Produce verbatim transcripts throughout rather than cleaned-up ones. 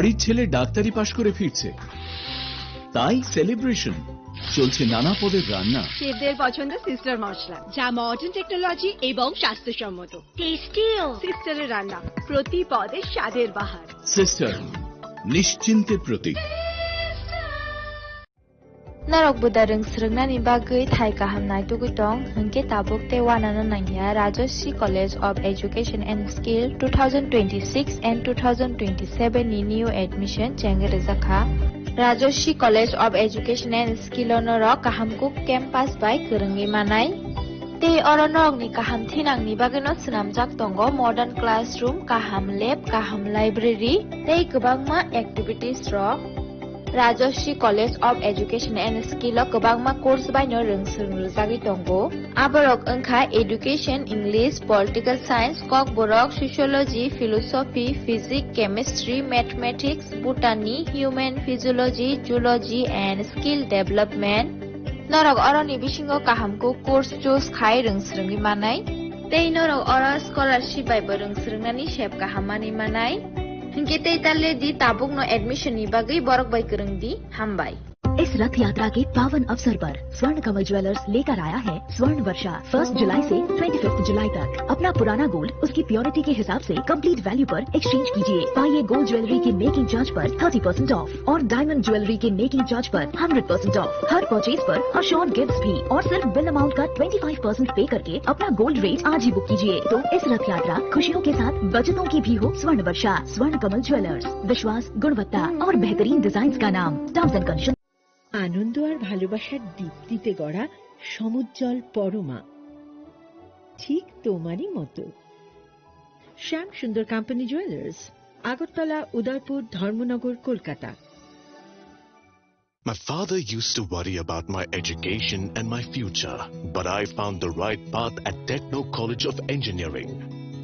বাড়ির ছেলে ডাক্তারি পাশ করে ফিরছে, তাই সেলিব্রেশন। চলছে নানা পদের রান্না। শেফদের পছন্দ সিস্টার মশলা, যা মডার্ন টেকনোলজি এবং স্বাস্থ্যসম্মত। টেস্টিও। সিস্টারের রান্না, প্রতি পদে স্বাদের বাহার। সিস্টার, নিশ্চিন্তের প্রতীক। Norok buda rwng swrwngnani bagwi thai kaham naitugwi tong, hwnkhe tabuk tei uanano nangya Rajashree College of Education and Skill two thousand twenty-six and two thousand twenty-seven ni new admission chengwi rwjakha. Rajashree College of Education and Skill o norok kaham kuk campus bai kwrwngwi manai. Tei oro norokni kaham thinangni bagwino swnamjak tongo modern classroom, kaham lab, kaham library tei kwbangma activities rok. Rajashree College of Education and Skill o kwbangma course baino rwng swrwng rwjagwi tongo. Aborok wngkha Education, English, Political Science, Kokborok, Sociology, Philosophy, Physics, Chemistry, Mathematics, Botany, Human Physiology, Zoology and Skill Development. Norok oroni bisingo kaham kuk course choose khai rwng swrwngwi manai. Tei norok oro scholarship bai bo rwng swrwngnani sep kaham manwi manai. Hinkhe tei ta le di, tabukno admission ni bagwi borok bai kwrwng di. Hambai. इस रथ यात्रा के पावन अवसर पर स्वर्ण कमल ज्वेलर्स लेकर आया है स्वर्ण वर्षा। फर्स्ट जुलाई से ट्वेंटी फिफ्थ जुलाई तक अपना पुराना गोल्ड उसकी प्योरिटी के हिसाब से कंप्लीट वैल्यू पर एक्सचेंज कीजिए। पाइए गोल्ड ज्वेलरी की मेकिंग चार्ज पर थर्टी परसेंट ऑफ और डायमंड ज्वेलरी के मेकिंग चार्ज पर हंड्रेड परसेंट ऑफ। हर परचेज पर अश्योर्ड गिफ्ट्स भी और सिर्फ बिल अमाउंट का ट्वेंटी फ़ाइव परसेंट पे करके अपना गोल्ड रेट आज ही बुक कीजिए। तो इस रथ यात्रा खुशियों के साथ बचतों की भी हो स्वर्ण वर्षा। स्वर्ण कमल ज्वेलर्स, विश्वास, गुणवत्ता और बेहतरीन डिजाइन का नाम। Terms and condition. আনন্দ আর ভালোবাসার দীপ্তিতে গড়া সমুজ্জ্বল পরমা, ঠিক তোমারই মতো। শ্যাম সুন্দর কোম্পানি জুয়েলার্স, আগরতলা, উদয়পুর, ধর্মনগর, Kolkata. My father used to worry about my education and my future, but I found the right path at Techno College of Engineering.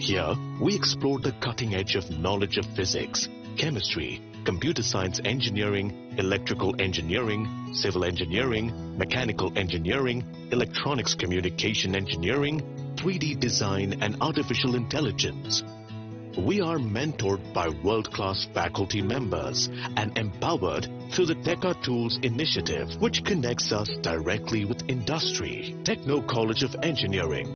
Here, we explore the cutting edge of knowledge of physics, chemistry, computer science engineering, electrical engineering, civil engineering, mechanical engineering, electronics communication engineering, three D design, and artificial intelligence. We are mentored by world-class faculty members and empowered through the Teka Tools initiative, which connects us directly with industry. Techno College of Engineering.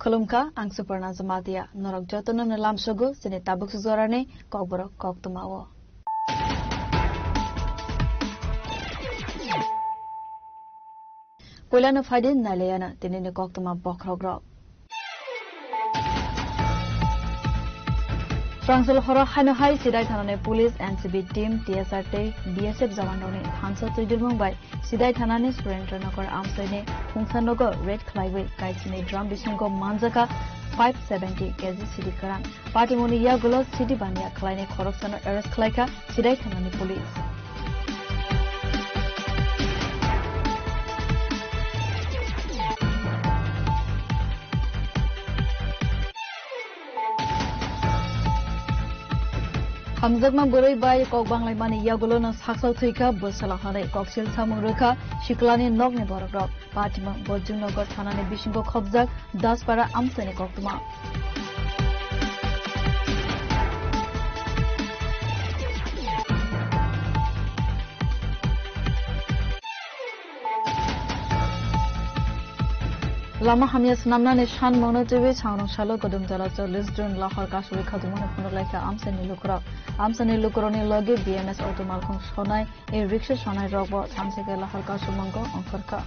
Khulumkha, ang Suparna Jamatia. Norok jotono no lamsogo chini tabuk sujorani kokborok koktwmao. Puilano phaidi nailayana tinini koktwma bokhorokrok. Phrangsul horo haino hai Sidai thanani police, N C B team, T S R tei B S F jawanrokni thansa twidirmung bai Sidai thanani Surendra Nagar amchaini khungsa nogo raid khlaiwi kaisini drum bisingo manjakha five seventy K G sidi kwran. Patimungni yagulo sidi baniya khlainai khoroksano arrest khlaikha Sidai thanani police. Hamjakma bwrwi bai kok banglaimani yagulono saksa thwikha, bwsala hanai koksil samung rwkha, siklani nokni borokrok. Patimung Bojjung Nagar thanani bisingo khopjak Daspara amchaini koktwma. Lama hamya swnamnani sanmungno twiwi Sangrong salo Kodumtala chollish June lahar kasui khajimano phunuk laikha amchaini lukurok. Amchaini lukurokni logi B M S auto malkhung sonai, e rickshaw sonai rokbo thamsike lahar kasumungko ongkhorkha.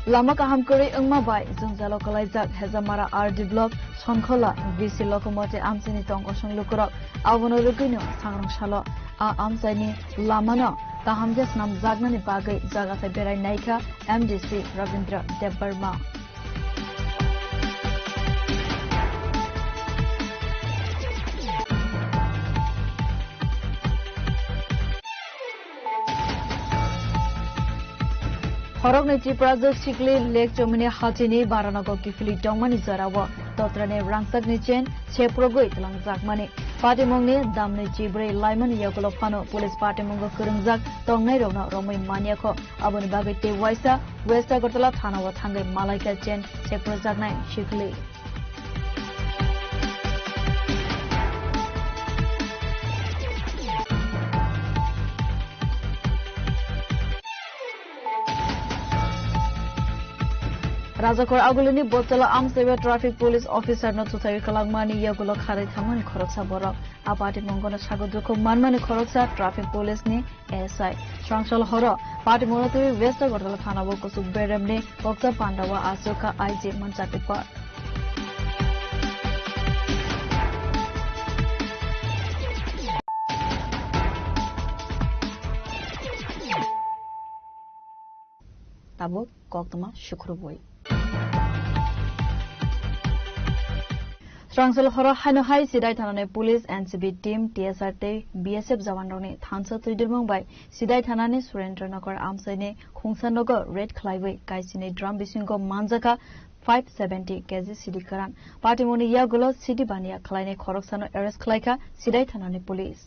Lama kaham kwrwi wngma bai jwngjalo kwlaijak Hejamara R D block Sonkhola V C Lokomote amchaini tong kosong lukurok. Abono rwgwino sangrong salo a amchaini lamano kaham khe swnamjaknani bagwi jaga thai berai naikha M D C Rabindra Debbarma. Khoroknwi Tiprajwk sikli Lake Chomini hachini Baranogo kiphilwi tongmani jorao totrani rangchakni chain seprogwi twlangjakmani. Patimungni damni chibrwi laimani yagulo phano police patimungo kwrwngjak tongnairokno romwi manyakho. Aboni bagwi tei waisa West Agartala thanao thangwi malaikha chain seprojaknai sikli. Rajakhor Agulini Botala amsaiba traffic police officer no chuthaiwi kwlangmani yagulo kharwi thangmani khoroksa borok. A patimungono sago dukhu manmani khoroksa traffic police ni S I. Srangsal horo patimungo twi West Agartala thanao kuchuk beremni koksa pandao aswk kha I G manchak upar. Tabuk koktwma sukrubwi. Srangsal horo haino hai Sidai thanani police, N C B team, T S R tei B S F jawanrokni thansa twidulmung bai Sidai thanani Surendra Nagar amchaini khungsa nogo raid khlaiwi kaisini drum bisingo manjakha five seventy K G sidi kwran. Patimungni yagulo sidi baniya khlainai khoroksano arrest khlaikha Sidai thanani police.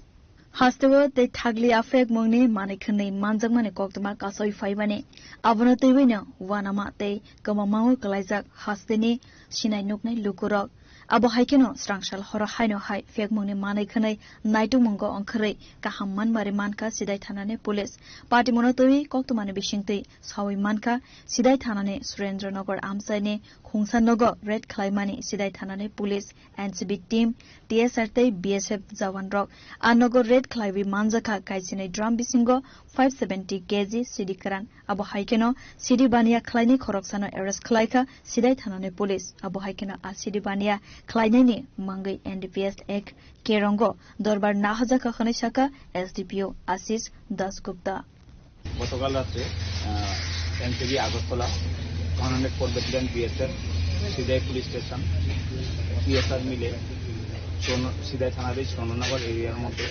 Hasteo tei thagli aphekmungni manwi khwnwi manjakmani koktwma kasawi phaimani. Abono twiwino uanama tei kwmamango kwlaijak hasteni sinai nuknai lukurok. Abo hai kheno srangsal horo haino hai phekmungni manwi khwnwi naitungmungo ongkhorwi kaham manmari mankha Sidai thanani police. Patimungno twiwi koktwmani bisingtwi sawi mankha Sidai thanani Surendra Nagar amchaini khungsa nogo raid khlaimani Sidai thanani police. N C B team, T S R tei B S F jawanrok a nogo raid khlaiwi manjakha kaisini drum bisingo five seventy K G sidi kwran. Abo hai kheno sidi baniya khlainai khoroksano arrest khlaikha Sidai thanani police. Abo hai kheno a sidi baniya khlainaini mangwi N D P S Act kerongo dorbar nahajakha hwnwi sakha S D P O Ashish Das Gupta. গতকাল রাত্রে, আহ, NCB Agartala, one hundred four battalion BSF, Sidai police station, PSR মিলে চৌন-, সিদাই থানার এই চন্দননগর এরিয়ার মধ্যে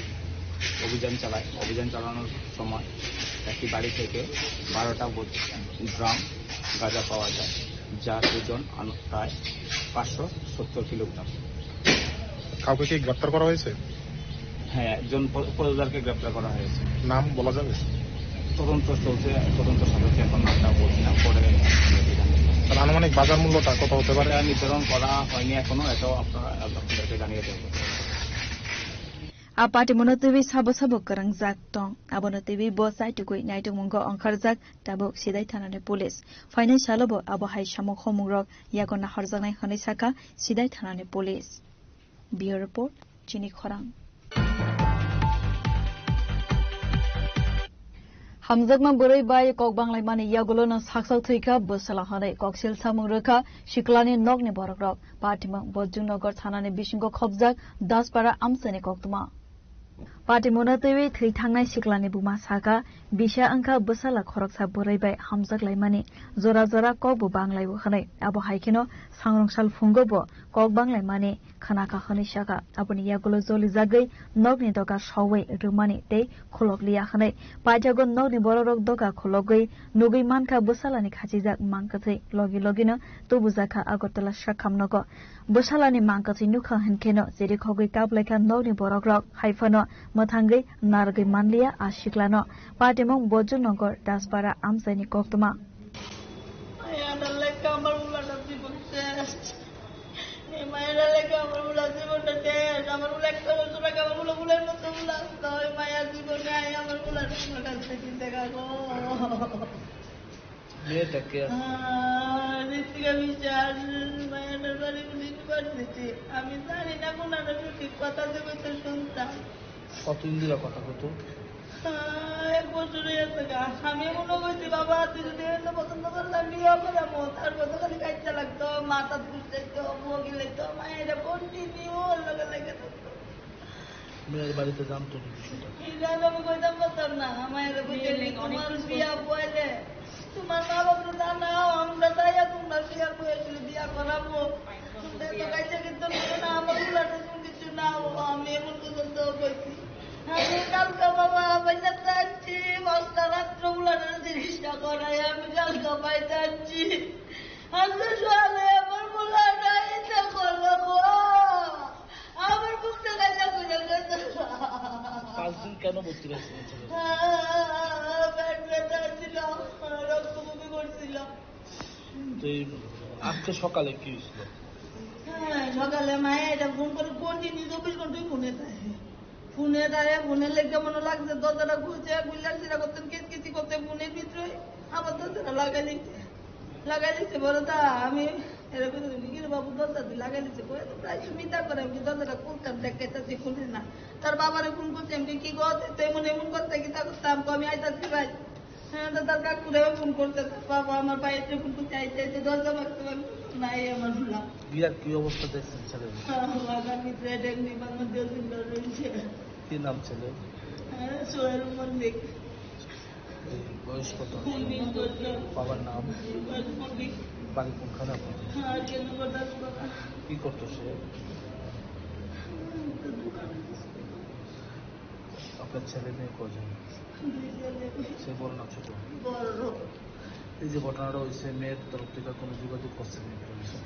অভিযান চালায়। অভিযান চালানোর সময় একটি বাড়ি থেকে বারোটা বোত-, ড্রাম গাঁজা পাওয়া যায়, যার ওজন আন-, প্রায় পাঁচশো সত্তর কিলোগ্রাম। কাউকে কি গ্রেপ্তার করা হয়েছে? হ্যাঁ, একজন প-, পদকদারকে গ্রেপ্তার করা হয়েছে। নাম বলা যাবে? তদন্ত চলছে, তদন্ত সাপেক্ষে এখন নামটা বলছি না, পরে। তাহলে আনুমানিক বাজার মূল্যটা কত হতে পারে? এটা নির্ধারণ করা হয়নি এখনো, এটাও আপনারা, আপনাদেরকে জানিয়ে দেবো। A patimono twiwi sabo sabo kwrangjak tong. Abono twiwi bo chaitukwi naitokmungo ongkharjak tabuk Sidai thanani police. Phainai salobo abo hai samung homungrok yago nahorjaknai hwnwi sakha Sidai thanani police. Bureau Report, Chini Khorang. Hamjakma bwrwi bai kok banglaimani yagulono saksak thwikha bwsala hwnwi koksil samung rwkha siklani nokni borokrok. Patimung Bojongnagar thanani bisingo khopjak Daspara amchaini koktwma. Patimungno twiwi thwi thangnai siklani buma sakha, bisa wngkha bwsala khoroksa bwrwi bai hamjak laimani. Jora jora kokbo banglaio hwnwi. Abo hai kheno sangrong sal phungo bo kok banglaimani khwnakha hwnwi sakha. Aboni yagulo jolijagwi nokni doga sowui rwmani tei khulokliya hwnwi. Paithago nokni borokrok doga khulogwi nugwi mankha bwsalani khachijak mang kwthwi. Logi logino tubujakha Agartala sakhamnogo. Bwsalani mang kwthwi nukha hinkheno chirikhogwi kaplaikha nokni borokrok. Haiphano mwthangwi narwgwi manliya a siklano. Patimung Bojongnagar Daspara amchaini koktwma. এই মায়েরা লেখা আমার উলাটা জীবন শেষ। এই মায়েরা লেখা আমার উলা জীবনটা শেষ। আমার উলা একটা বছর আগে আমার উলা উলার মতো উলা আসতো। ওই মায়ের জীবনে আয় আমার উলার আমার কাছ থেকে দেখা গো। মেয়েটা কে আছে? আহ, ঋতিকা বিশ্বাস, মায়ের বাড়ি ইউনিভার্সিটি। আমি জানি না কোন একটা সঠিক কথা দেবে তো শুনতাম। কতদিন ধরে কথা হতো? এক বছর হয়ে গেছে গা। আমি মনে করছি, "বাবা, তুই যদি এত পছন্দ করলে বিয়ে করে মো, তার মতো খালি খাইতে লাগতো, মাথা ঘুরতে তো, বগি লাগতো, মায়ের কন্টিনিউ ওর লগে লেগে থাকতো।" মেয়ের বাড়িতে জানতো না বিষয়টা। এই জানো আমি কইতাম পারতাম না, আমার এরকম মেয়ে যে নেই, অনেক তোমার কিছু বিয়া বইলে, তোমার মা বাবা তো জানাও, আমরা যাইয়া তোমরা বিয়া বইলে বিয়া করাবো। তোমরা তো কাছে কিন্তু না, আমার উল্লাটা তুমি কিছু না, ও আমি এমন পর্যন্ত কইছি। আমি কালকে বাবা, বাইরে যাচ্ছি, পাঁচটা রাত্রে উল্লাটা জিনিসটা করাই, আমি কালকে বাইরে যাচ্ছি। আজকে সকালে আমার উল্লাটা ইচ্ছা করবো গো। আমার বুকটা কান্না করে গেছে। পাঁচ দিন কেন ভর্তি রাখছিলেন ছেলেকে? পেট ব্যথা ছিল, রক্তবমি করছিল। তো এই আজকে সকালে কি হয়েছিল? হ্যাঁ, সকালে মায়ে এটা ফোন করে, কন্টিনিউ চব্বিশ ঘন্টাই ফোনে থাকে। ফোনে থাকে, ফোনে লেগে মনে লাগছে দরজাটা খুলছে, গুল্লার সেটা করতেন, কেচকেচি করতে ফোনের ভিতরে, আবার দরজাটা লাগাই দিচ্ছে। লাগাই দিচ্ছে বলে তা আমি এরকম, "কি রে বাবু, দরজা দিয়ে লাগাই দিচ্ছে?" কই, "তো প্রায় সুমিতা করে, আমি দরজাটা খুলতাম, দেখ, এটা দিয়ে খুলে না।" তার বাবারে ফোন করছি, আমি কি, "কি গো, তুই তো এমন এমন করতে কি তা করতাম?" কই, "আমি আইতাছি ভাই।" হ্যাঁ, তো তার কাকুরেও ফোন করছে, তার বাবা আমার ভাইয়ের ফোন করছে, "আইতে আইতে দরজা ভাঙতে ভাঙতে নাই আমার ভুলা।" বিয়ার কি অবস্থা দেখছেন ছেলের? হ্যাঁ, বাগান ভিতরে ডেঙ্গি বাগান দিয়ে চিন্তা রয়েছে। কি নাম ছেলে? হ্যাঁ, সোহেল মল্লিক। এই বয়স কত? উনিশ বছর। বাবার নাম? বয়স মল্লিক। বাড়ি কোনখানে আপনাদের? হ্যাঁ, কেন্দ্রপাড়া দাসপাড়া। কি করতো সে? হুম, তো দোকানে। আপনার ছেলে মেয়ে কয়জন? দুই ছেলে। সে বড় না ছোট? বড়। এই যে ঘটনাটা হয়েছে, মেয়ের তরফ থেকে কোনো যোগাযোগ করছেন না পুলিশে?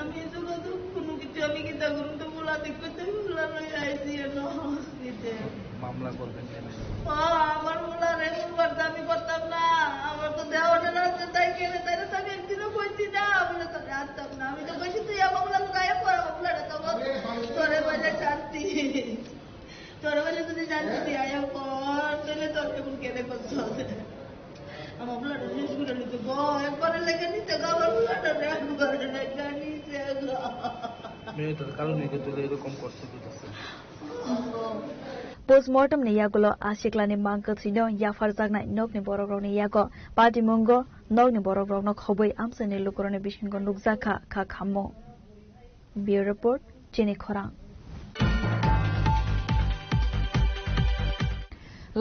আমি যোগাযোগ কোনো কিছু, আমি কি তা করুন, তো বলা দেখবে তো বলা লই আইছি এনো হসপিটাল। মামলা করবেন কেন? ও, আমার বলা রে, করবার তো আমি করতাম না। আমার তো দেওয়ানের আছে, তাই কেন, তাই তো আমি একদিনও কইছি না, বলে তো জানতাম না। আমি তো কইছি, "তুই আমার বলা তো গায়ে পড়া, বলা তো তোরে বলে শান্তি।" তোর বলে যদি জানতে তুই আয়া পর, তাহলে তোর এখন কেনে করছো? আমার পোলাটা শেষ করে নিতে গো, একবারে লেগে নিতে গো, আমার পোলাটা একবারে লেগে নিতে গো। মেয়েটার কারণে কিন্তু এরকম করছে, বুঝতেছে। Postmortem ni yagulo asiklani mangkwthwino yapharjaknai nokni borokrokni yago patimungo nokni borokrokno khobwi amchaini lukurokni bisingo nukjakha kha khamung. Bureau Report, Chini Khorang.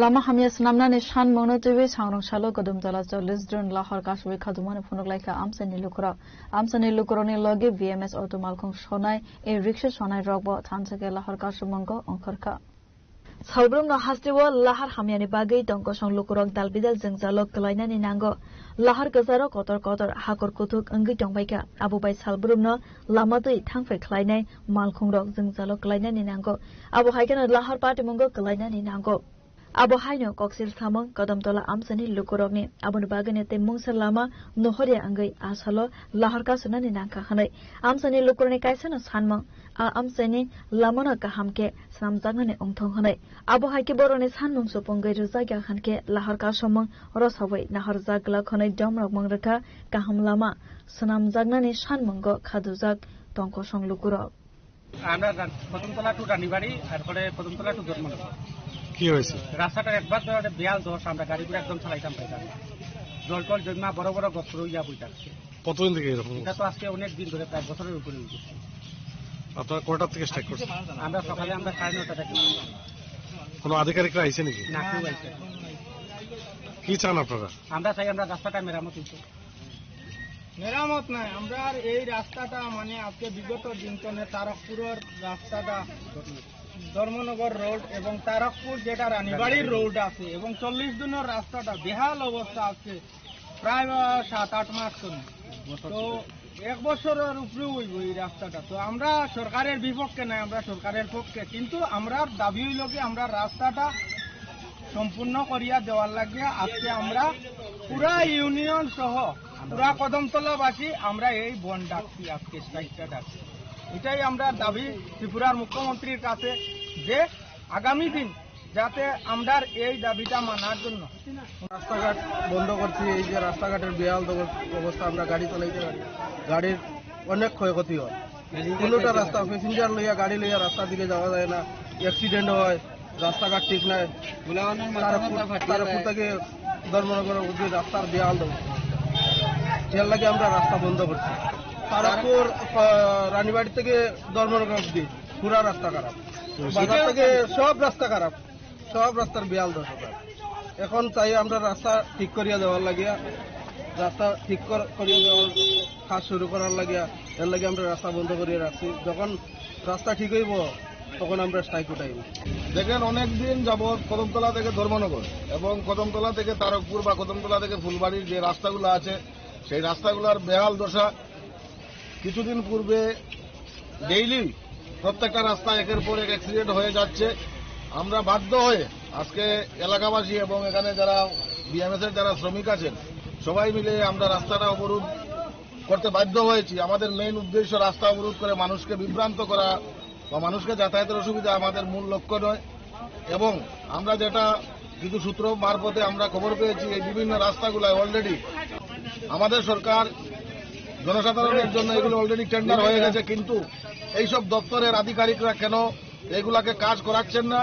Lama hamya swnamnani sanmungno twiwi sangrong salo Kodumtola chollish drone lahar kasui khajumani phunuk laikha amchaini lukurok. Amchaini lukurokni logi V M S auto malkhung sonai, e rickshaw sonai rokbo thansa khe lahar kasumungo ongkhorkha. Salbrumno hasteo lahar hamyani bagwi tongkosong lukurok dalbidal jwngjalo kwlainani nango. Lahar kwcharo kotor kotor hakor kuthuk wngwi tongbaikha, abo bai salbrumno lama twi thangphai khlainai malkhungrok jwngjalo kwlainani nango. Abo hai kheno lahar patimungo kwlainani nango. Abo haino koksil samung Kodamtola amchani lukurokni, aboni bagwino tei mungsa lama nohorya wngwi a salo lahar kasunani nangkha hwnwi amchani lukurokni kaisano sanmung. A amchaini lamano kaham khe swnamjaknani wngthong hwnwi. Abo hai khe borokni sanmung supungwi rwjakya hwn khe lahar kasomung rosogwi nahorjak glak hwnwi domrok mung rwkha kaham lama swnamjaknani sanmungo khadujak tongkosong lukurok. আমরা রা-, কদমতলা টু রানীবাড়ি, তারপরে কদমতলা টু ধর্মনগর। কি হয়েছে? রাস্তাটা একবার তো একটা বিয়াল দোষ, আমরা গাড়িগুলো একদম চালাইতাম পাইতাম না। জল টল জমা বড় বড় গর্ত ইয়া বইটা। কতদিন থেকে এরকম এটা তো অবস্থা? আজকে অনেক দিন ধরে, প্রায় বছরের উপরে হয়ে গেছে। আপনারা কটার থেকে স্ট্রাইক করছেন? আমরা সকালে আমরা সাড়ে নটা থেকে। কোনো আধিকারিকরা আইছে নাকি? না, কেউ আইছে না। কি চান আপনারা? আমরা চাই আমরা রাস্তাটা মেরামত হইতো। মেরামত নাই, আমরা আর এই রাস্তাটা মানে আজকে বিগত দিন তো নে তারকপুরের রাস্তাটা, ধর্মনগর রোড এবং তারকপুর যেটা রানীবাড়ির রোড আছে এবং চল্লিশ দিনের রাস্তাটা বেহাল অবস্থা আছে। প্রায়, আহ, সাত আট মাস তো নেই। তো এক বছরের উপরে হইব এই রাস্তাটা। তো আমরা সরকারের বিপক্ষে নাই, আমরা সরকারের পক্ষে, কিন্তু আমরা দাবি হইল কি আমরা রাস্তাটা সম্পূর্ণ করিয়া দেওয়ার লাগিয়া আজকে আমরা পুরা ইউনিয়ন সহ পুরা কদমতলাবাসী আমরা এই বন্ধ ডাকছি, আজকে স্ট্রাইকটা ডাকছি। এটাই আমরা দাবি ত্রিপুরার মুখ্যমন্ত্রীর কাছে যে আগামী দিন যাতে আমরার এই দাবিটা মানার জন্য। রাস্তাঘাট বন্ধ করছি, এই যে রাস্তাঘাটের বেহাল অব-, অবস্থা, আমরা গাড়ি চালাইতে পারি, গাড়ির অনেক ক্ষয়ক্ষতি হয়। কোনোটা রাস্তা, প্যাসেঞ্জার লইয়া, গাড়ি লইয়া রাস্তা দিকে যাওয়া যায় না, অ্যাক্সিডেন্ট হয়। রাস্তাঘাট ঠিক নাই। তারকপুর, তারকপুর থেকে ধর্মনগর অবধি রাস্তার বেহাল অবস্থা। এর লাগি আমরা রাস্তা বন্ধ করছি। তারকপুর, আহ, রানীবাড়ি থেকে ধর্মনগর অবধি পুরা রাস্তা খারাপ। বাজার থেকে সব রাস্তা খারাপ, সব রাস্তার বেহাল দশা। এখন চাই আমরা রাস্তা ঠিক করিয়া দেওয়ার লাগিয়া, রাস্তা ঠিক কর-, করিয়া দেওয়ার কাজ শুরু করার লাগিয়া, এর লাগি আমরা রাস্তা বন্ধ করিয়া রাখছি। যখন রাস্তা ঠিক হইব, তখন আমরা স্ট্রাইক উঠাইব। দেখেন, অনেক দিন যাবৎ কদমতলা থেকে ধর্মনগর এবং কদমতলা থেকে তারকপুর বা কদমতলা থেকে ফুলবাড়ির যে রাস্তাগুলো আছে, সেই রাস্তাগুলোর বেহাল দশা। কিছুদিন পূর্বে ডেইলি প্রত্যেকটা রাস্তা একের পর এক অ্যাক্সিডেন্ট হয়ে যাচ্ছে। আমরা বাধ্য হয়ে আজকে এলাকাবাসী এবং এখানে যারা বিএমএস এর যারা শ্রমিক আছেন, সবাই মিলে আমরা রাস্তাটা অবরোধ করতে বাধ্য হয়েছি। আমাদের মেইন উদ্দেশ্য রাস্তা অবরোধ করে মানুষকে বিভ্রান্ত করা বা মানুষকে যাতায়াতের অসুবিধা আমাদের মূল লক্ষ্য নয়। এবং আমরা যেটা কিছু সূত্র মারফতে আমরা খবর পেয়েছি, এই বিভিন্ন রাস্তাগুলায় অলরেডি আমাদের সরকার জনসাধারণের জন্য এগুলো অলরেডি টেন্ডার হয়ে গেছে, কিন্তু এইসব দপ্তরের আধিকারিকরা কেন এগুলাকে কাজ করাচ্ছেন না,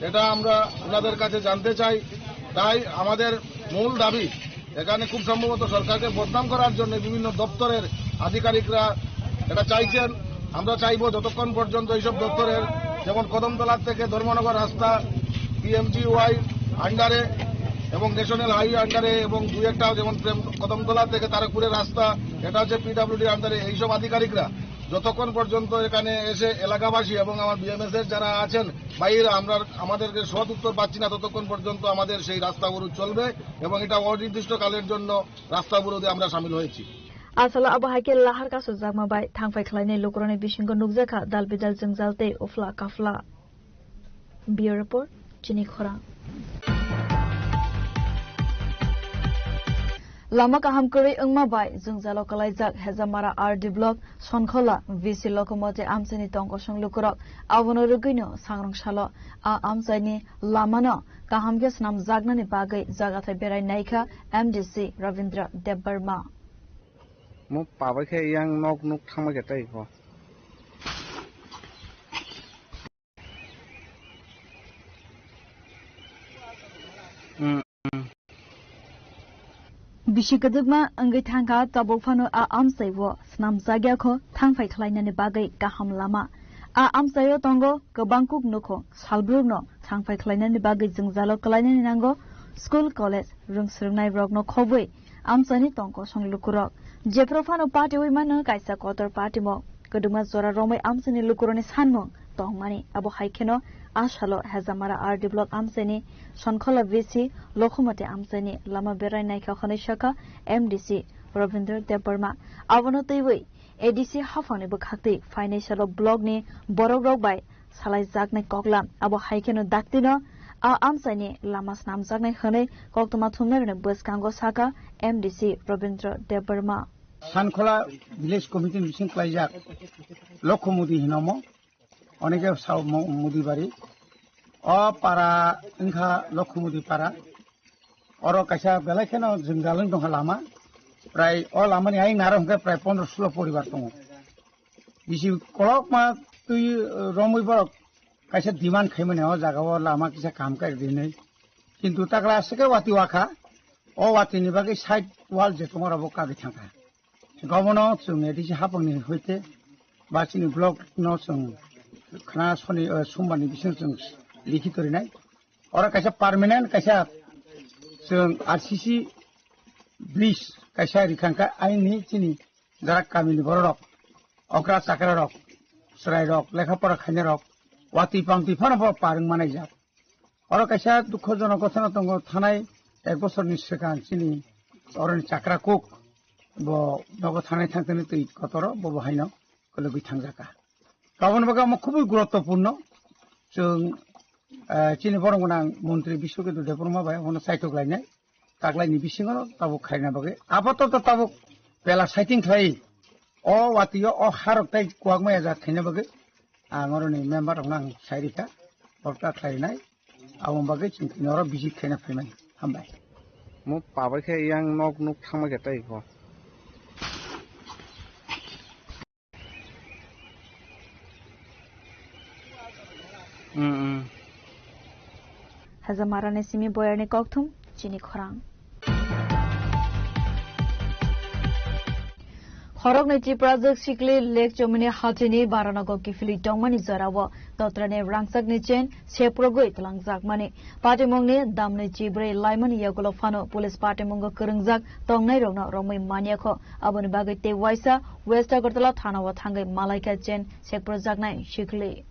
এটা আমরা ওনাদের কাছে জানতে চাই। তাই আমাদের মূল দাবি, এখানে খুব সম্ভবত সরকারকে বদনাম করার জন্য বিভিন্ন দপ্তরের আধিকারিকরা এটা চাইছেন। আমরা চাইবো যতক্ষণ পর্যন্ত এইসব দপ্তরের, যেমন কদমতলা থেকে ধর্মনগর রাস্তা পিএমজিওয়াই আন্ডারে এবং ন্যাশনাল হাইওয়ে আন্ডারে এবং দুই একটা যেমন প্রেম-, কদমতলা থেকে তারকপুরের রাস্তা, এটা হচ্ছে পিডাব্লিউডি আন্ডারে, এইসব আধিকারিকরা যতক্ষণ পর্যন্ত এখানে এসে এলাকাবাসী এবং আমার বিএমএস এর যারা আছেন বাইরে, আমরা আমাদেরকে সৎ উত্তর পাচ্ছি না, ততক্ষণ পর্যন্ত আমাদের সেই রাস্তা অবরোধ চলবে এবং এটা অনির্দিষ্টকালের জন্য রাস্তা অবরোধে আমরা সামিল হয়েছি। Asalo abo hai khe lahar kasu jakma bai thangphai khlainai lukurokni bisingo nukjakha dal bidal jwngjal tei uphla kaphla. Bureau Report, Chini Khorang. Lama kaham kwrwi wngma bai jwngjalo kwlaijak Hejamara R D Block Sonkhola V C Lokhomoti amchaini tongkosong lukurok. Abono rwgwino sangrong salo a amchaini lamano kaham khe swnamjaknani bagwi jagathai berai naikha M D C Rabindra Debbarma. Mo pabai khe yang nok nuk thangma khe tei kho. Bisi kwdwkma wngwi thangkha, tabuk phano a amchai o swnamjakya kho thangphai khlainani bagwi kaham lama. A amchaio tongo kwbang kuk nukho, salbrukno thangphai khlainani bagwi jwngjalo kwlainani nango, school, college, rwng swrwngnairokno khobwi amchaini tongkosong lukurok. Jephru phano patiwi mano kaisa kotor patimung. Kwdwkma jora romwi amchaini lukurokni sanmung tongmani. Abo hai kheno a salo Hejamara R D Block amchaini Sonkhola V C Lokhomoti amchaini lama berai naikha hwnwi sakha M D C Rabindra Debbarma. Abono twiwi A D C haphangni bwkhaktwi phainai salo blockni borokrok bai salaijaknai koklam. Abo hai kheno daktino a amchaini lama snamjaknai hwnwi koktwma thumnairokni bwskango sakha M D C Rabindra Debbarma. Sankhola Village Committee ni bising klaijak Lokho Mudi hinomo, oneke sao mo-, Mudi bari. O para wngkha Lokho Mudi para. Oro kaisa belai kheno jwngjal wng tongkha lama. Prai o lamani ayang naro hwnkhe prai pondro sulo poribar tongo. Bisi kolokma twi, eh, romwi borok kaisa demand khaimani o jaga o lama kisa kaham khe rinwi. Kintu takla aswk khe wati wakha, o watini bagwi side wall je tongo abo kagwi thangkha. Gobono chwng A D C hapangni hoite ba chini block no chwng khna soni, eh, sombarni bising chwng likhito rinai. Oro kaisa permanent kaisa chwng R C C bridge kaisa rikha hwnkhe aini chini jarak kamini bororok, okra chakrarok, chwrairok, lekha pora khainarok, watwi pamtwi phano bo par wng manaijak. Oro kaisa dukhojonok gothono tongo, thanai ek bosorni swkang chini oroni chakra kuk bo nogo thanai thangtani twi kotoro bo bo haino kwlwgwi thangjaka. Aboni bagwi omo khubui guruttopurno. Chwng, eh, chini borok gwnang montri Biswaketu Debbarma bai abono saitok lainai, taklaini bisingo tabuk khaina bagwi. Apatoto tabuk bela saiting khlai, o watio o harok tai kuwak maya jat khaina bagwi ang oroni member rokno ang sai rikha, borok ta khlainai, aboni bagwi chwng tini oro visit khaina phaimani. Hambai. Mo pabai khe yang nok nuk thangma khe tai kho. Mm, mm. Hajamarani simi boyarni kokthum chini khorang. Khoroknwi Tiprajwk sikli lake chomini hachini baranogo kiphilwi tongmani jorao dotrani rangchakni chain seprogwi twlangjakmani. Patimungni damni chibrwi laimani yagulo phano police patimungo kwrwngjak tongnairokno romwi manyakho. Aboni bagwi tei waisa West Agartala thanao thangwi malaikha chain seprojaknai sikli.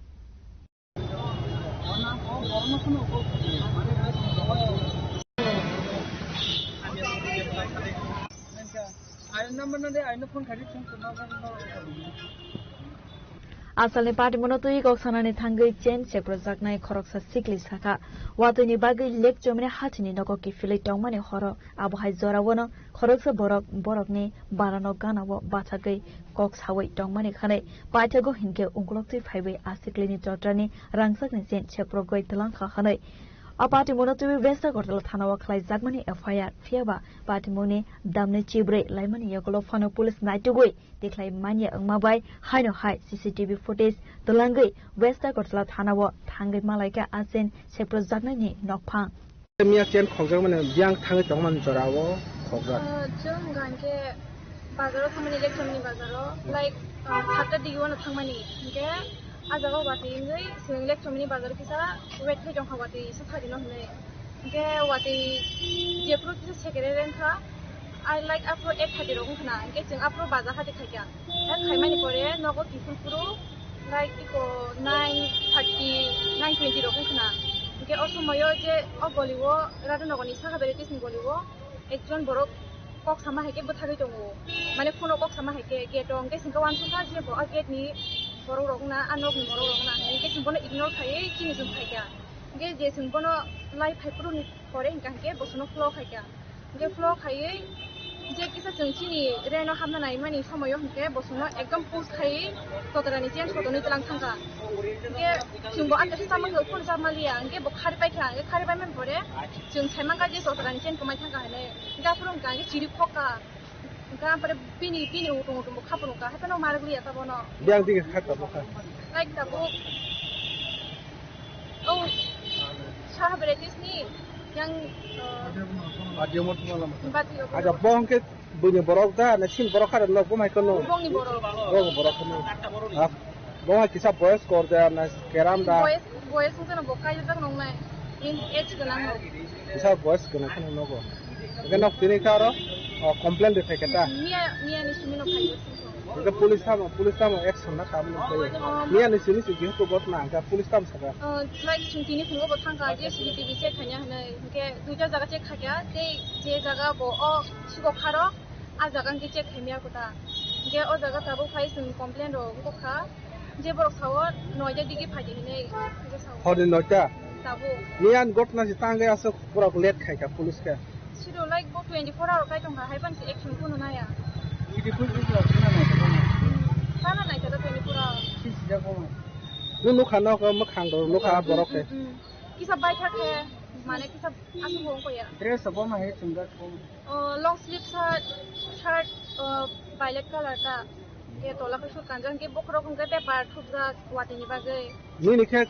Asalni patimungo twi kok sanani thangwi chain seprojaknai khoroksa sikli sakha. Watwini bagwi lake chomini hachini nogo kiphilwi tongmani horo. Abohai jorao no khoroksa borok borokni barano ganao bachagwi kok sawi tongmani khanai paithago hinkhe ungkoloktwi phaiwi asiklini totrani rangchakni chain seprogwi twlangkha hwnwi. A patimungo twiwi West Agartala thanao khlaijakmani F I R, phiyaba patimungni damni chibrwi laimani yagulo phano police naitugwi tikhlai manya wngma bai haino hai C C T V footage twlangwi West Agartala thanao thangwi malaikha a chain seprojaknaini nokphang. Miya chain khokjak mani biyang thangwi tongmani jora o khokjak. Ah, chwng hwnkha hwnkhe bazaro thangmani, lake chomini bazaro, like, ah, satta digi uano thangmani. Hwnkhe ah jaga o watwi wngwi chwng lake chomini bazaro kisa wait khai tongkha, watwi swkha rino hwnwi. Hwnkhe watwi jephuru kisa sekere rengkha, ah, like, aphuru eight thirty rok wngkha na, hwnkhe chwng aphuru bazar hati khaikha. Hek khaimani pore nogo kiphil phuru, like, iko nine thirty, nine twenty rok wngkha na. Hwnkhe o somoyo je o goli o, Radhanagor ni saka bere tisni goli o ekjon borok kok sama hai khe bwthagwi tongo. Mane phone o kok sama hai khe gate o, hwnkhe chwng khe uansukha je bo a gate ni borok rok wngna, a nok ni borok rok wngna hinwi khe chwng bono ignore khaiwi chini chwng phaikha. Hwnkhe je chwng bono lai phai phuru ni pore hwnkha hwnkhe bo chwngno flow khaikha. Hwnkhe flow khaiwi je kisa chwng chini reno hapna naimani somoyo hwnkhe bo chwngno ekdom push khaiwi totrani chain sotoni twlang thangkha. Hwnkhe chwngbo ah kaisa chamani phone chap maliya, hwnkhe bo khari paikha, hwnkhe khari paimani pore chwng saimankha je totrani chain kwmai thangkha hinwi. Hwnkhe aphuru hwnkha hwnkhe chiri khokha. Hwnkhe aphuru bini, bini utung utung bo khapung kha, hapheno marwk liya ta bono. Biyang dige kha tabuk kha. Like tabuk. Oh, Saha Varieties ni yang, uh, Bati Omor Kumar lama. Bati Omor. Aja, bo hwnkhe buini borok da, na sin borok kha, nok bo mai kono? Bongni borok. Bongni borok kono. Ah, bo hai kisa boyes kor da, na keram da? Boyes, boyes wngkha na bo kaijak nongnai. In age gwnang no. Kisa boyes gwnang kheno nogo. Hwnkhe nok tini kha aro, oh, complain de phaikha ta? Miya, miya ni simi no phaiyo. Hwnkhe police tamo, police tamo action na kamo nung khayo. Miya ni simi si jehetu ghotna hwnkhe police tamo saka. Uh, like chwng tini phungo bo thangkha, je C C T V check khaina hwnwi. Hwnkhe duita jaga check khaikha, tei je jaga bo o siko kharo, a jaga hwnkhe check khaimya kota. Hwnkhe o jaga tabuk phai chwng complain rok wngkha. Je borok sao noita digi phaidi hinwi, hwnkhe sao. Horni noita? Tabuk. Miyan ghotna si tangwi aswk borok late khaikha police khe. Siro like bo twenty-four hour kai tongkha, hai phano se action phano naya. Twenty-four hour phano nai tongkha. Phano nai tongkha twenty-four hour. Si sijak bo. Nung nukha nok mwkhang rok nukha borok khe. Mm, mm, mm. Kisa baithak khe, mane kisa aswk bo wngkha ya. Dress bo ma he chumjak bo. Oh, long sleeve shirt, shirt, oh, violet color ta. Ye tola khe sut kanjak, hwnkhe bokhorok hwnkhe paper thupjak watwi ni bagwi. Nini khe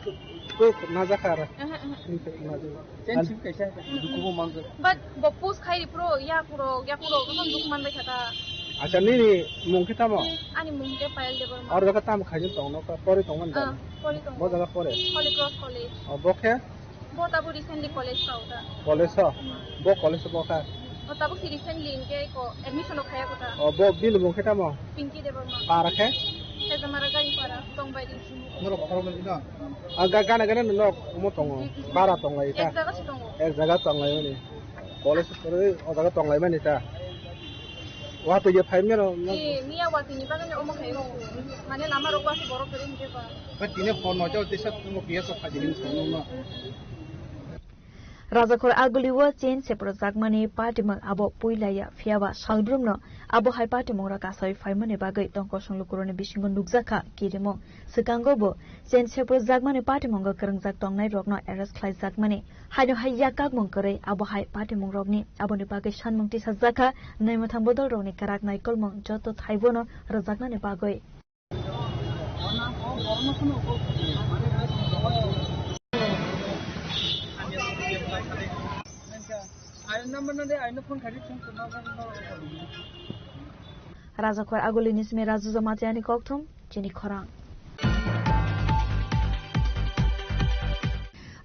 kok najak kha ra? Ehe, ehe. Nini khe najak. Chen sip kaisa. Dukubo manjak. But bo push khai phuru yakurok, yakurok tong duk man bai kha ta. Acha, nini mung khe tamo? Ani mung khe Payal Debbarma. Oro khe tamo khaijak tong no, pori tong man da? Ah, pori tong. Bo jaga pore? Holy Cross College. Oh, bo khe? Bo tabuk recently college kha o ta. College o? Hmm. Bo college o bo kha? O tabuk si recently hwnkhe ko admission o khaya kota. O bo bini mung khe tamo? Pinky Debbarma. Para khe? Hezamara Garipara, Tongbairi. Norok khoroknwi no? Ah, ga-, gana gana no nok omo tongo. Hmm, hmm. Bara tonglai ta? Ek jaga se tongo. Ek jaga tonglai mani. College o o jaga tonglai mani ta? Watwi ya phai mero no? Eh, miya watwi ni bagwi omo khai o. Mane lama rok wa se borok kwrwi hwnkhe ba. Ba tini phone no jao tisa tungo P S o phai dini phone no. Rajakhor Aguli o chain seprojakmani patimung abo puila ya, phiyaba salbrumno abo hai patimung rok kasawi phaimani bagwi tongkosong lukurokni bisingo nukjakha kirimung. Swkango bo chain seprojakmani patimungo kwrwngjak tongnai rokno arrest khlaijakmani. Haino hai yakakmung kwrwi abo hai patimungrokni aboni bagwi sanmung tisajakha naimwthang bodolrokni kwrak naikolmung joto thaibono rwjaknani bagwi. Rajakor Agulini simi Raju Jamatia ni kokthum chini khorang.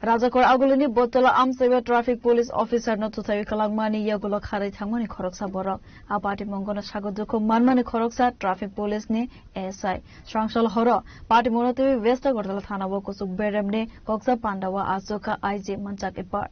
Rajakor Agulini Botola Amsaiba Traffic Police Officer no thuthaiwi kwlangmani yagulo kharwi thangmani khoroksa borok. A patimungo no sago dukhu manmani khoroksa Traffic Police ni S I. Srangsal horo patimungo twi West Agartala thana o kuchuk berem ni koksa panda o achukha I G Manchak Ipar.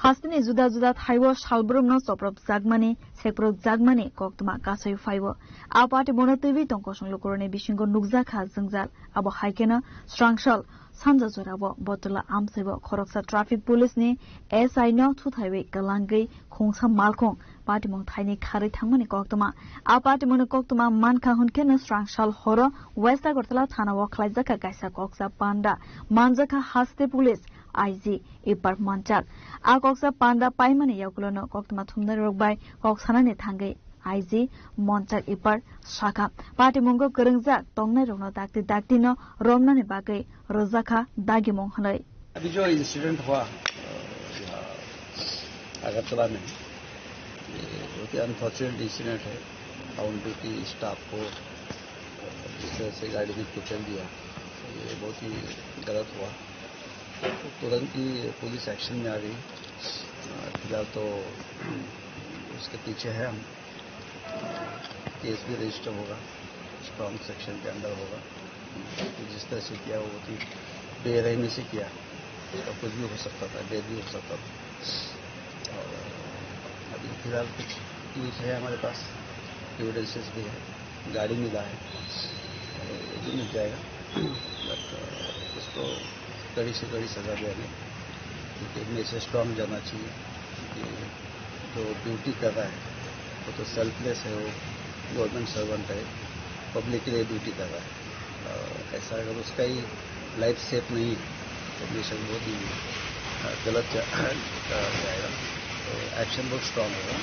Hasteni juda juda thaio salbrumno choprop jakmani, seprok jakmani koktwma kasui phaio. A party bono twiwi tongkosong lukurokni bisingo nukjakha jwngjal. Abo hai kheno srangsal sanja jorao Botola amsaibo khoroksa traffic police ni S I no thuthaiwi kwlangwi khungsa malkhung patimung thaini kharwi thangmani koktwma. A patimungni koktwma mankha hwnkhe no srangsal horo West Agartala thana o khlaijakha kaisa koksa panda, manjakha haste police I G Ipar Manchak. A koksa panda paimani yagulono koktwma thumnai rok bai kok sanani thangwi I G Manchak Ipar sakha. Patimungo kwrwngjak tongnai rokno dakti dakti no romnani bagwi rwjakha dagimung hwnwi. अभी जो इंसिडेंट हुआ, अ, यहाँ अगरतला में, ये बहुत ही unfortunate incident है। On duty staff को इस तरह से गाड़ी में कुचल दिया, ये बहुत ही गलत हुआ। तो तुरंत ही पुलिस एक्शन में आ गई। अ, फिलहाल तो उसके पीछे है हम। केस भी रजिस्टर होगा, स्ट्रॉन्ग सेक्शन के अंदर होगा। तो जिस तरह से किया, वो बहुत ही बेरहमी से किया, उसका कुछ भी हो सकता था, डेथ भी हो सकता था। और अभी फिलहाल कुछ क्लूज है हमारे पास, एविडेंसेस भी है, गाड़ी मिला है, ये भी मिल जाएगा। बट उसको कड़ी से कड़ी सजा देंगे, क्योंकि इनमें से स्ट्रॉन्ग जाना चाहिए, क्योंकि जो ड्यूटी कर रहा है वो तो सेल्फलेस है, वो गवर्नमेंट सर्वेंट है, पब्लिक के लिए ड्यूटी कर रहा है। और ऐसा अगर उसका ही लाइफ सेफ नहीं है तो बेशक बहुत ही, अ, गलत जा-, अ, जाएगा। तो एक्शन बहुत स्ट्रॉन्ग होगा।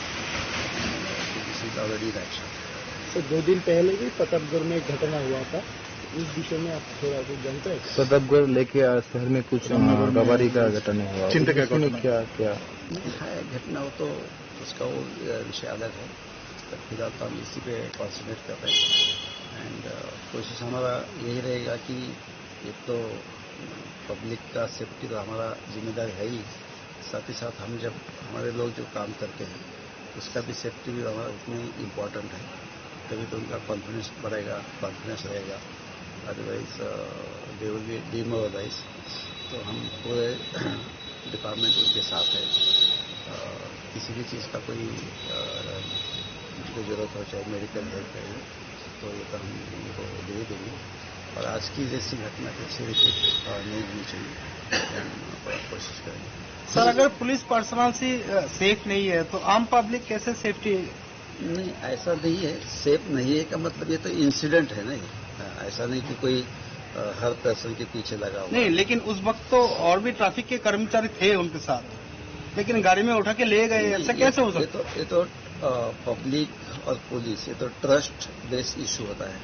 This is already in action. Sir, दो दिन पहले भी प्रतापगढ़ में एक घटना हुआ था, इस विषय में आप थोड़ा कुछ जानते हैं? प्रतापगढ़ लेके आ, शहर में कुछ, अ, रामनगर में रबारी का घटना हुआ। चिंता क्या इसमें घटना? क्या, क्या? नहीं, है घटना, वो तो उसका वो, अ, विषय अलग है। पर फिलहाल तो हम इसी पे कॉन्सेंट्रेट कर रहे हैं। एंड, अ, कोशिश हमारा यही रहेगा कि एक तो पब्लिक का सेफ्टी तो हमारा जिम्मेदारी है ही, साथ ही साथ हम जब, हमारे लोग जो काम करते हैं, उसका भी सेफ्टी भी हमारा उतनी इम्पोर्टेंट है, तभी तो उनका कॉन्फिडेंस बढ़ेगा, कॉन्फिडेंस रहेगा, otherwise, uh, they will be demoralized। तो हम पूरे डिपार्टमेंट उनके साथ है। अ, किसी भी चीज़ का कोई, अ, उनको ज़रूरत हो, चाहे मेडिकल हेल्प है, तो ये तो हम उनको दे देंगे। और आज की जैसी घटना फिर से रिपीट, अ, नहीं होनी चाहिए, हम पूरा कोशिश करेंगे। सर, अगर पुलिस पर्सनल से, अ, सेफ नहीं है, तो आम पब्लिक कैसे सेफ्टी? नहीं, ऐसा नहीं है, सेफ नहीं है का मतलब, ये तो इंसिडेंट है ना ये। अ, ऐसा नहीं कि कोई, अ, हर पर्सन के पीछे लगा हुआ नहीं, है। लेकिन उस वक्त तो और भी ट्रैफिक के कर्मचारी थे उनके साथ, लेकिन गाड़ी में उठा के ले गए, नहीं, ऐसा ये, कैसे हो ये सकता? तो, ये तो, अ, पब्लिक और पुलिस, ये तो ट्रस्ट बेस्ड इशू होता है।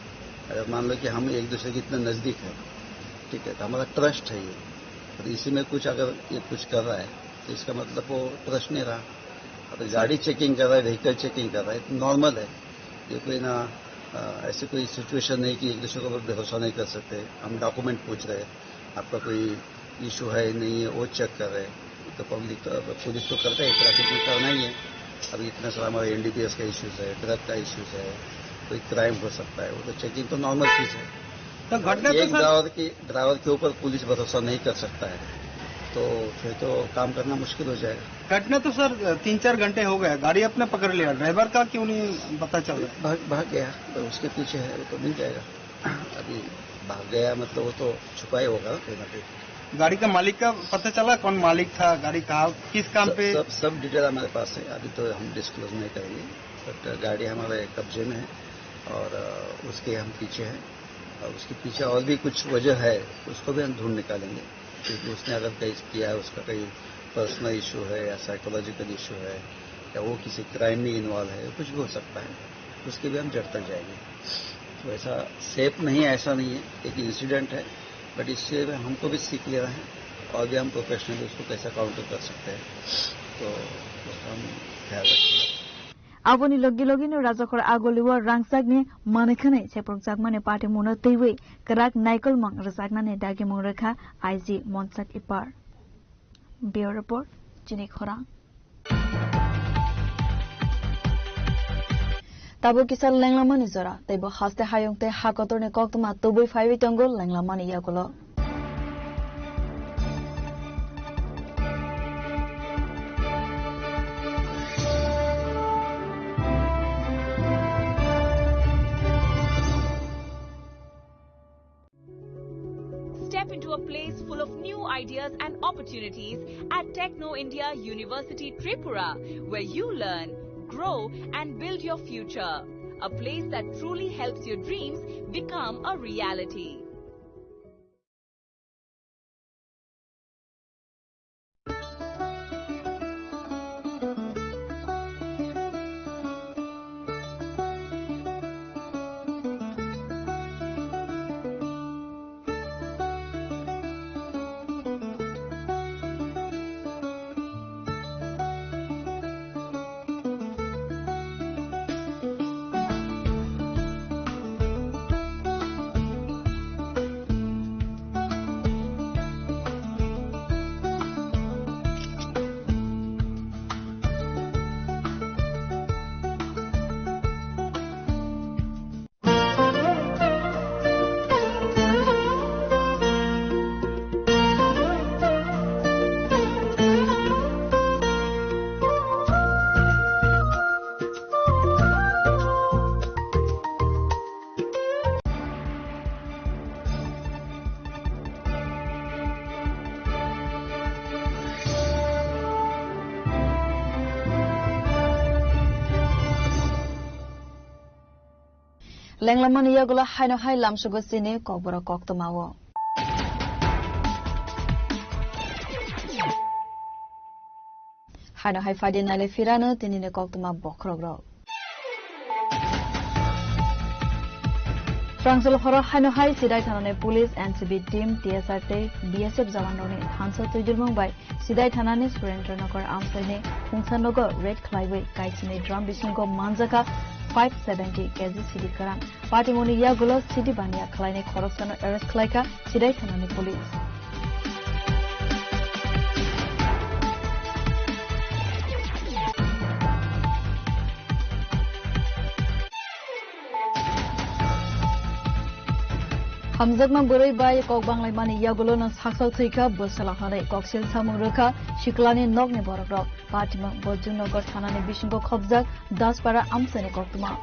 अगर मान लो कि हम एक दूसरे के इतने नज़दीक हैं, ठीक है, तो हमारा ट्रस्ट है ये, और इसी में कुछ, अगर ये कुछ कर रहा है, तो इसका मतलब वो ट्रस्ट नहीं रहा। अब गाड़ी चेकिंग कर रहा है, व्हीकल चेकिंग कर रहा है, तो नॉर्मल है। ये कोई ना, अ, ऐसी कोई सिचुएशन नहीं कि एक दूसरे के ऊपर भरोसा नहीं कर सकते। हम डॉक्यूमेंट पूछ रहे हैं, आपका कोई इशू है, नहीं है, वो चेक कर रहे हैं। तो पब्लिक तो, पुलिस तो करता है, ट्रैफिक में करना ही है। अभी इतना सारा हमारा एनडीपीएस का इशूज़ है, ड्रग का इशूज़ है, कोई क्राइम हो सकता है, वो तो चेकिंग तो नॉर्मल चीज़ है। तो घटना तो एक सर ड्राइवर की, ड्राइवर के ऊपर पुलिस भरोसा नहीं कर सकता है, तो फिर तो काम करना मुश्किल हो जाएगा। घटना तो सर तीन चार घंटे हो गया, गाड़ी आपने पकड़ लिया, ड्राइवर का क्यों नहीं पता चल रहा है? भाग, भाग गया, तो उसके पीछे है, वो तो मिल जाएगा। अभी भाग गया मतलब वो तो छुपा ही होगा ना कहीं ना कहीं। गाड़ी का मालिक का पता चला, कौन मालिक था, गाड़ी कहाँ, किस काम सब, पे? सब, सब डिटेल हमारे पास है, अभी तो हम डिस्क्लोज नहीं करेंगे, बट गाड़ी हमारे कब्जे में है और अ, उसके हम पीछे हैं। और उसके पीछे और भी कुछ वजह है, उसको भी हम ढूंढ निकालेंगे, क्योंकि उसने अगर कहीं किया है, उसका कहीं पर्सनल इशू है या साइकोलॉजिकल इशू है या वो किसी क्राइम में इन्वॉल्व है, कुछ भी हो सकता है, उसके भी हम जड़ तक जाएंगे। तो ऐसा सेफ नहीं है, ऐसा नहीं है, एक इंसिडेंट है, बट इससे हमको भी सीख लेना है और भी हम प्रोफेशनली उसको कैसा काउंटर कर सकते हैं, तो उसका हम ख्याल रखेंगे। Aboni logi logino Rajakhor Agoliwo rangchakni manwi khwnwi seprwkjakmani patimungno twiwi kwrak naikolmang rwjaknani dagimung rwkha I G Monsak Ipar. Bureau Report, Chini Khorang. Tabuk kisa lenglamani jora, tei bo haste hayung tei ha kotorni koktwma tubui phaiwi tongo lenglamani yagulo. Step into a place full of new ideas and opportunities at Techno India University Tripura, where you learn, grow, and build your future. A place that truly helps your dreams become a reality. Lenglamani yagulo haino hai lamsugo chini kokborok koktwmao. Haino hai phaidi naile phirano tinini koktwma bokhorokrok. Phrangchal horo haino hai Sidai thanani police, N C B team, T S R tei B S F jawanrokni thansa twijlmung bai Sidai thanani Surendra Nagar amchaini Khungsa nogo raid khlaiwi kaisini drum bisingo manjakha five seventy K G sidi kwrang. Patimungni yagulo sidi baniya khlainai khoroksano arrest khlaikha Sidai thanani police. Hamjakma bwrwi bai kok banglaimani yagulo no saksak thwikha bwsala hwnwi koksil samung rwkha siklani nokni borokrok. Patimung Bojongnagar thanani bisingo khopjak Daspara amchaini koktwma.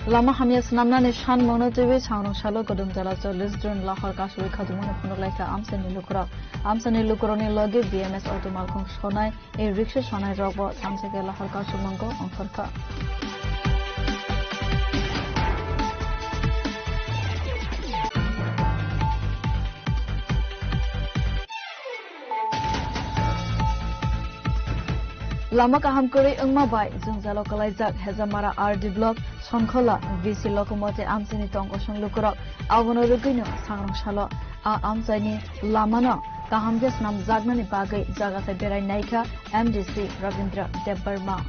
Lama hamya swnamnani sanmungno twiwi sangrong salo Kodumjala chollish June lahar kasui khajimungno phunuk laikha amchaini lukurok. Amchaini lukurokni logi B M S auto malkhung sonai e riksa sonai rokbo thamsa khe lahar kasumungno ongkhorkha. Lama kaham kwrwi wngma bai jwngjalo kwlaijak Hejamara R D block Sonkhola V C Lokomote amchaini tongkosong lukurok. Abono rwgwino sangrong salo a amchaini lamano kaham khe swnamjaknani bagwi jaga se berai naikha M D C Rabindra Debbarma.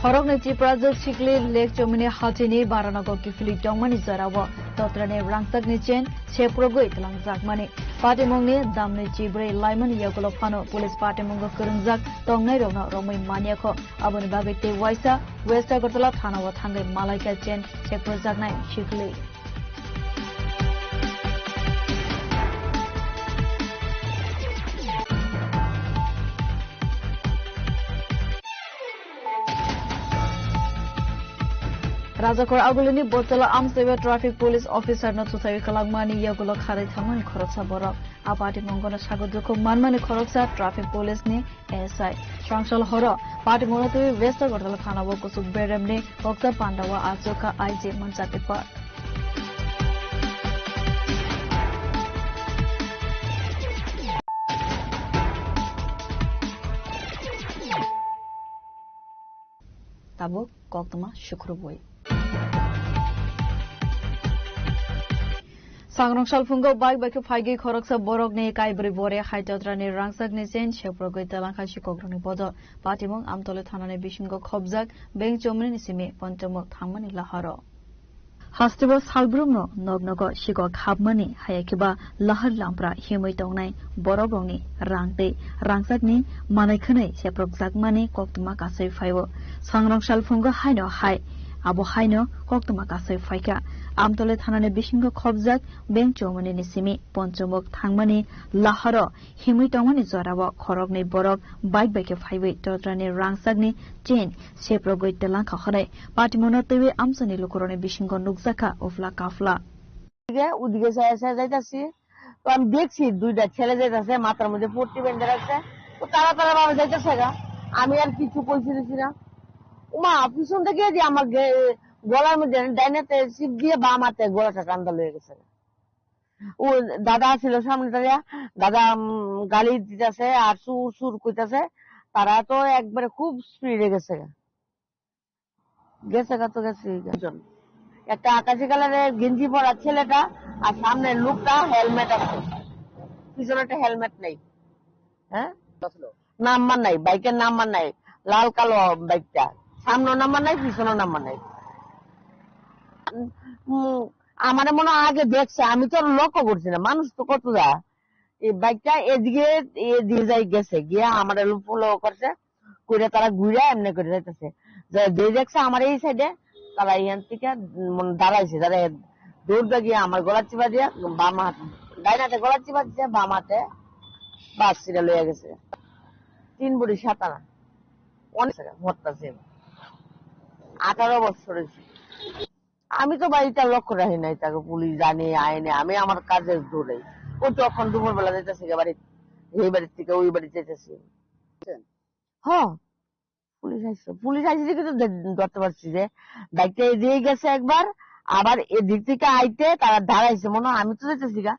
Khoroknwi Tiprajwk sikli Lake Chomini hachini Baranogo kiphilwi tongmani jorao totrani rangchakni chain seprogwi twlangjakmani. Patimungni damni chibrwi laimani yagulo phano police patimungo kwrwngjak tongnairokno romwi manyakho. Aboni bagwi tei waisa West Agartala thanao thangwi malaikha chain seprojaknai sikli. Rajakhor Agulini Botala Amsaiba traffic police officer no chuchaiwi kwlangmani yagulo kharwi thangmani khoroksa borok. A patimungono sago dukhu manmani khoroksa traffic police ni S I. Srangsal horo patimungo twi West Agartala thanao kuchuk beremni kokta pandao achukha I G Manchati Park. Tabuk koktwma sukrubwi. Sangrong salphungo bike bai khe phaigwi khoroksa borokni kaibrwi bore haitotrani rangchakni chain seprogwi twlangkha sikokrokni bodol. Patimung Amtole thanani bisingo khobjak bank chomrwini simi Ponchamukh thangmani laharo. Hasteo salbrumno nok nogo sikok hapmani, haya khe ba lahar lampra himwi tongnai borokrokni rang tei rangchakni manwi khwnwi seprokjakmani koktwma kasui phaio. Sangrong salphungo haino hai, abo haino koktwma kasui phaikha. Amtole thanani bisingo khobjak bank chomrwini simi Ponchamukh thangmani laharo himwi tongmani jorao khoroknwi borok bike bai khe phaiwi totrani rangchakni chain seprogwi twlangkha hwnwi patimungno twiwi amchaini lukurokni bisingo nukjakha ufla kafla. দিকে ওদিকে চাই চাই যাইতাছি। তো আমি দেখছি দুইটা ছেলে যাইতাছে, মাথার মধ্যে পট্টি বেঁধে রাখছে। তো তারা তারা ভাবে যাইতেছে গা। আমি আর কিছু কইছি দিছি না। ওমা, পিছন থেকে যে আমার গে-, গলার মধ্যে ডাইনাতে চিপ দিয়ে বাম হাতে গলাটা টান্দা লয়ে গেছে। ও দাদা ছিল সামনে দাঁড়িয়ে, দাদা, উম, গালি দিতেছে আর সুর সুর কইতাছে। তারা তো একবারে খুব স্পিডে গেছে গা। গেছে গা তো গেছে গা। একটা আকাশি কালারের গেঞ্জি পরা ছেলেটা আর সামনের লোকটা হেলমেট আছে, পিছনে একটা হেলমেট নেই। হ্যাঁ, নাম্বার নাই, বাইকের নাম্বার নাই, লাল কালো বাইকটা, সামনে নাম্বার নাই, পিছনে নাম্বার নাই। উম, আমারে মনে হয় আগে দেখছে, আমি তো আর লক্ষ্য করছি না, মানুষ তো কত যা। এই বাইকটা এদিকে, এদিকে যাই গেছে, গিয়ে আমারে ফলো করছে, করে তারা ঘুরে এমনি করে যাইতেছে। যে, যে দেখছে আমার এই সাইডে, তারা এখান থেকে, উম, দাঁড়াইছে, দাঁড়ায় দৌড় গিয়ে আমার গলা চিপা দিয়ে বাম হাত, ডাইন হাতে গলা চিপা দিছে, বাম হাতে বাস ছিঁড়ে লইয়া গেছে। তিন বুড়ি সাত আনা, অনেক হত্যা ছিল, আঠারো বছর হয়েছে। আমি তো বাড়িটা লক্ষ্য রাখি নাই, তাকে পুলিশ জানে, আইনে, আমি আমার কাজে দৌড়াই। ও তখন দুপুরবেলা যাইতেছে গিয়ে বাড়ি, এই বাড়ির থেকে ওই বাড়ি যাইতেছে। হ, পুলিশ আইছে, পুলিশ আইছে দেখে তো ধ-, ধরতে পারছি যে বাইকটা এদিকে গেছে একবার, আবার এদিক থেকে আইতে তারা দাঁড়াইছে, মনে হয় আমি তো যাইতেছি গা,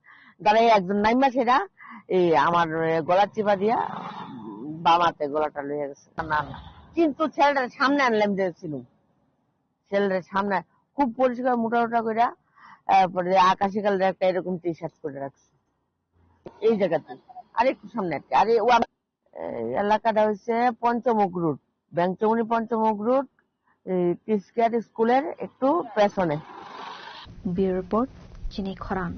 দাঁড়াই একজন নাইমা সেটা এই আমার, এ, গলা চিপা দিয়া, উম, বাম হাতে গলাটা লইয়া গেছে। না, না, কিন্তু ছেলেটার সামনে আনলাম যে ছিল। ছেলের সামনে খুব পরিষ্কার মোটা মোটা কইরা, তারপরে আকাশি কালারের একটা এরকম টি শার্ট করে রাখছে এই জায়গাতে, আর একটু সামনে আর কি। আর এই ওয়ান-, এই এলাকাটা হচ্ছে পঞ্চমুখ রোড, ব্যাংচমুনি পঞ্চমুখ রোড, এই পিস কেয়ার স্কুলের একটু পেছনে। ব্যুরো রিপোর্ট, চিনি খরাং।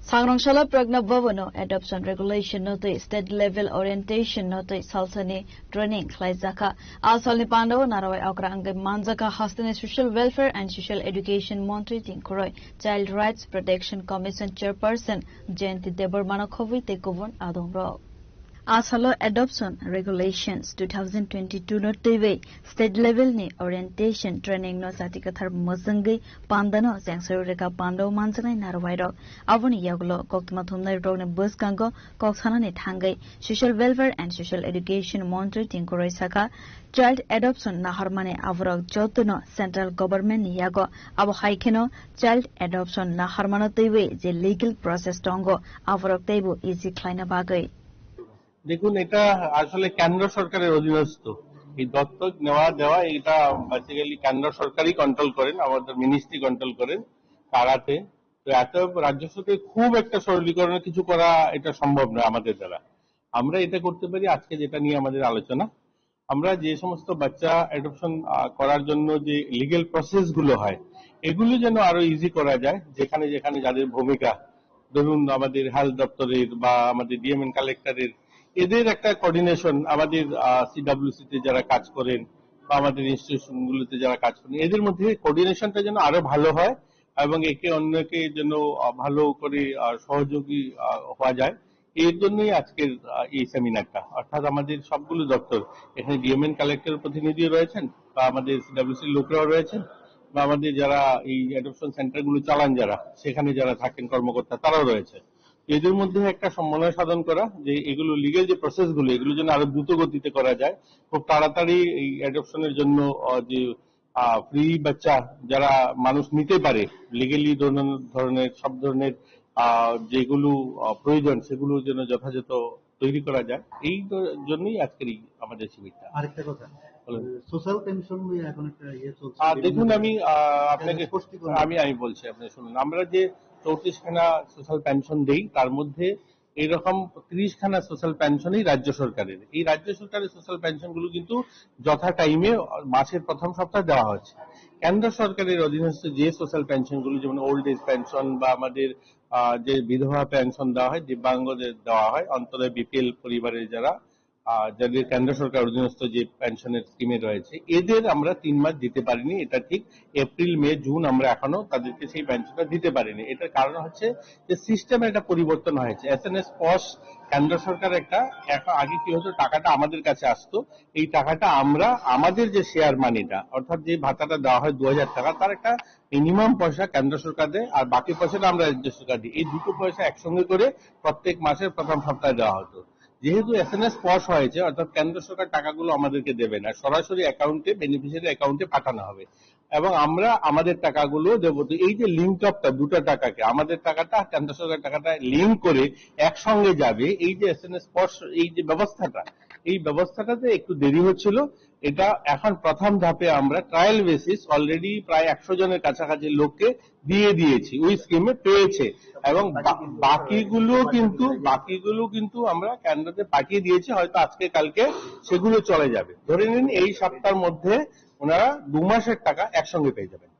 Sangrong sala Pragna Bhavan no adoption regulation no twi state level orientation no twi salsani training khlaijakha. A salni pandao narawai okra wngwi manjakha hasteni Social Welfare and Social Education Montri Tingkhoroi, Child Rights Protection Commission Chairperson Jayanti Debbarmano khobwi tei kubun adongrok. A salo Adoption Regulations two thousand twenty-two no twiwi state level ni orientation training no jati kwthar mwchwngwi pandano chengsaio rwkha pandao manjaknai narwai rok. Aboni yagulo koktwma thumnai rokni bwskango kok sanani thangwi Social Welfare and Social Education Montri Tingkhoroi sakha, child adoption naharmani aborok jotono central government ni yago, abo hai kheno child adoption naharmano twiwi je legal process tongo, aborok teibo easy khlaina bagwi. দেখুন, এটা আসলে কেন্দ্র সরকারের অধীনস্থ। এই দত্তক নেওয়া দেওয়া, এটা বেসিক্যালি কেন্দ্র সরকারই কন্ট্রোল করেন, আমাদের মিনিস্ট্রি কন্ট্রোল করেন। তাড়াতে তো এত রাজ্য সরকার খুব একটা সরলীকরণে কিছু করা, এটা সম্ভব নয় আমাদের দ্বারা। আমরা এটা করতে পারি আজকে যেটা নিয়ে আমাদের আলোচনা। আমরা যে সমস্ত বাচ্চা অ্যাডপশন করার জন্য যে লিগ্যাল প্রসেসগুলো হয়, এগুলো যেন আরো ইজি করা যায়। যেখানে যেখানে যাদের ভূমিকা, ধরুন আমাদের হেলথ দপ্তরের বা আমাদের ডিএমএন কালেক্টরের, এদের একটা কোঅর্ডিনেশন, আমাদের সিডব্লিউসি তে যারা কাজ করেন বা আমাদের ইনস্টিটিউশনগুলোতে যারা কাজ করেন, এদের মধ্যে কোঅর্ডিনেশনটা যেন আরো ভালো হয় এবং একে অন্যকে যেন আহ, ভালো করে আহ, সহযোগী আহ, হওয়া যায়। এর জন্যই আজকের আহ, এই সেমিনারটা। অর্থাৎ আমাদের সবগুলো দপ্তর, এখানে ডিএমএন কালেক্টর প্রতিনিধিও রয়েছেন বা আমাদের সিডব্লিউসি লোকরাও রয়েছেন বা আমাদের যারা এই অ্যাডপশন সেন্টারগুলো চালান যারা, সেখানে যারা থাকেন কর্মকর্তা, তারাও রয়েছে। এদের মধ্যে একটা সমন্বয় সাধন করা, যে এগুলো লিগ্যাল যে প্রসেসগুলো, এগুলো যেন আরো দ্রুত গতিতে করা যায়, খুব তাড়াতাড়ি এই অ্যাডপশনের জন্য আহ, যে ফ্রি বাচ্চা যারা মানুষ নিতে পারে, লিগ্যালি ধরনের ধরনের সব ধরনের আহ, যেগুলো আহ, প্রয়োজন, সেগুলো যেন যথাযথ তৈরি করা যায়। এই দ- জন্যই আজকের এই আমাদের শিবিরটা। আরেকটা কথা, বলুন। সোশ্যাল পেনশন নিয়ে এখন একটা ইয়ে চলছে, আর বিভিন্ন দেখুন, আমি আহ, আপনাকে স্পষ্টীকরণ। আমি আমি বলছি, আপনি শুনুন। আমরা যে চৌত্রিশখানা সোশ্যাল পেনশন দেই, তার মধ্যে এরকম ত্রিশখানা সোশ্যাল পেনশনই রাজ্য সরকারের। এই রাজ্য সরকারের সোশ্যাল পেনশনগুলো কিন্তু যথা টাইমে মাসের প্রথম সপ্তাহে দেওয়া হচ্ছে। কেন্দ্র সরকারের অধীনস্থ যে সোশ্যাল পেনশনগুলো, যেমন ওল্ড এজ পেনশন বা আমাদের আহ, যে বিধবা পেনশন দেওয়া হয়, দিব্যাঙ্গদের দেওয়া হয়, অন্তত বিপিএল পরিবারের যারা আহ, যাদের কেন্দ্র সরকার অধীনস্থ যে পেনশনের স্কিমে রয়েছে, এদের আমরা তিন মাস দিতে পারিনি। এটা ঠিক, এপ্রিল, মে, জুন আমরা এখনো তাদেরকে সেই পেনশনটা দিতে পারিনি। এটার কারণ হচ্ছে যে সিস্টেমে একটা পরিবর্তন হয়েছে। এসএনএস পস কেন্দ্র সরকার একটা, এখন আগে কি হতো, টাকাটা আমাদের কাছে আসতো, এই টাকাটা আমরা আমাদের যে শেয়ার মানিটা, অর্থাৎ যে ভাতাটা দেওয়া হয় দু হাজার টাকা, তার একটা মিনিমাম পয়সা কেন্দ্র সরকার দেয় আর বাকি পয়সাটা আমরা রাজ্য সরকার দিই। এই দুটো পয়সা একসঙ্গে করে প্রত্যেক মাসের প্রথম সপ্তাহে দেওয়া হতো। যেহেতু এসএনএস পস হয়েছে, অর্থাৎ কেন্দ্র সরকার টাকাগুলো আমাদেরকে দেবে না, সরাসরি অ্যাকাউন্টে, বেনিফিশিয়ারি অ্যাকাউন্টে পাঠানো হবে এবং আমরা আমাদের টাকাগুলো দেবো। তো এই যে লিঙ্ক আপটা দুটো টাকাকে, আমাদের টাকাটা কেন্দ্র সরকার টাকাটা লিঙ্ক করে একসঙ্গে যাবে, এই যে এসএনএস পস, এই যে ব্যবস্থাটা, এই ব্যবস্থাটাতে একটু দেরি হচ্ছিল। এটা এখন প্রথম ধাপে আমরা ট্রায়াল বেসিস অলরেডি প্রায় একশো জনের কাছাকাছি লোককে দিয়ে দিয়েছি, ওই স্কিমে পেয়েছে। এবং বা- বাকিগুলো কিন্তু বাকিগুলো কিন্তু আমরা কেন্দ্রতে পাঠিয়ে দিয়েছি, হয়তো আজকে কালকে সেগুলো চলে যাবে। ধরে নিন, এই সপ্তাহের মধ্যে ওনারা দু মাসের টাকা একসঙ্গে পেয়ে যাবেন।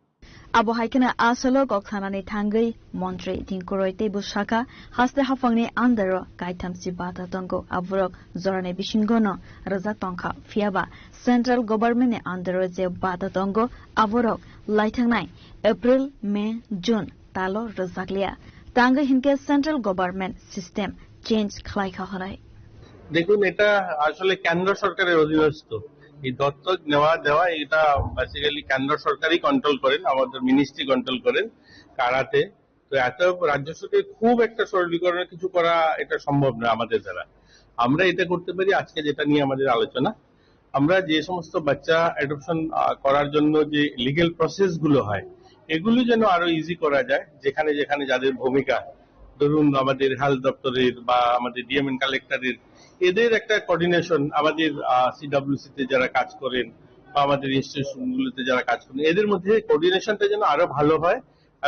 Abo hai kheno asolo kok sanani thangwi montri Tingkuroi teibo sakha, haste haphangni under o kaitham si bata tongo, aborok jorani bisingo no rwjak tongkha, phiyaba central government ni under o je bata tongo, aborok laithangnai April, May, June talo rwjakliya. Tangwi hinkhe central government system change khlaikha hwnwi. দেখুন, এটা আসলে কেন্দ্র সরকারের অধীনস্থ। এই দত্তক নেওয়া দেওয়া, এটা বেসিক্যালি কেন্দ্র সরকারই কন্ট্রোল করেন, আমাদের মিনিস্ট্রি কন্ট্রোল করেন। কারাতে তো এত রাজ্য সরকার খুব একটা সরলীকরণের কিছু করা, এটা সম্ভব নয় আমাদের দ্বারা। আমরা এটা করতে পারি আজকে যেটা নিয়ে আমাদের আলোচনা। আমরা যে সমস্ত বাচ্চা অ্যাডপশন করার জন্য যে লিগ্যাল প্রসেস গুলো হয়, এগুলো যেন আরো ইজি করা যায়। যেখানে যেখানে যাদের ভূমিকা, ধরুন আমাদের হেলথ দপ্তরের বা আমাদের ডিএমএন কালেক্টরের, এদের একটা কোঅর্ডিনেশন, আমাদের সিডব্লিউসি তে যারা কাজ করেন বা আমাদের ইনস্টিটিউশন গুলোতে যারা কাজ করেন, এদের মধ্যে কোঅর্ডিনেশনটা যেন আরো ভালো হয়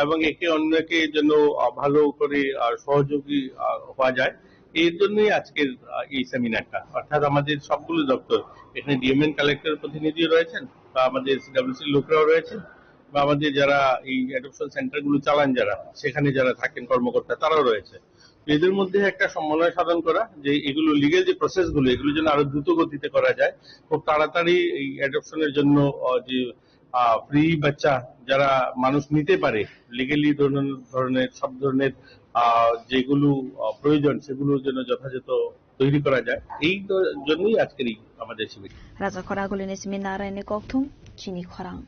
এবং একে অন্যকে যেন আহ, ভালো করে আহ, সহযোগী আহ, হওয়া যায়। এর জন্যই আজকের আহ, এই সেমিনারটা। অর্থাৎ আমাদের সবগুলো দপ্তর, এখানে ডিএমএন কালেক্টর প্রতিনিধিও রয়েছেন বা আমাদের সিডব্লিউসি লোকরাও রয়েছেন বা আমাদের যারা এই অ্যাডপশন সেন্টারগুলো চালান, যারা সেখানে যারা থাকেন কর্মকর্তা, তারাও রয়েছে। তো এদের মধ্যে একটা সমন্বয় সাধন করা, যে এগুলো লিগ্যাল যে প্রসেসগুলো, এগুলো যেন আরো দ্রুত গতিতে করা যায়, খুব তাড়াতাড়ি এই অ্যাডপশনের জন্য আহ, যে ফ্রি বাচ্চা যারা মানুষ নিতে পারে, লিগ্যালি ধরনের সব ধরনের আহ, যেগুলো আহ, প্রয়োজন, সেগুলো যেন যথাযথ তৈরি করা যায়। এই দ- জন্যই আজকের এই আমাদের শিবির। Rajakhor agulini simi Naraini kokthum chini khorang.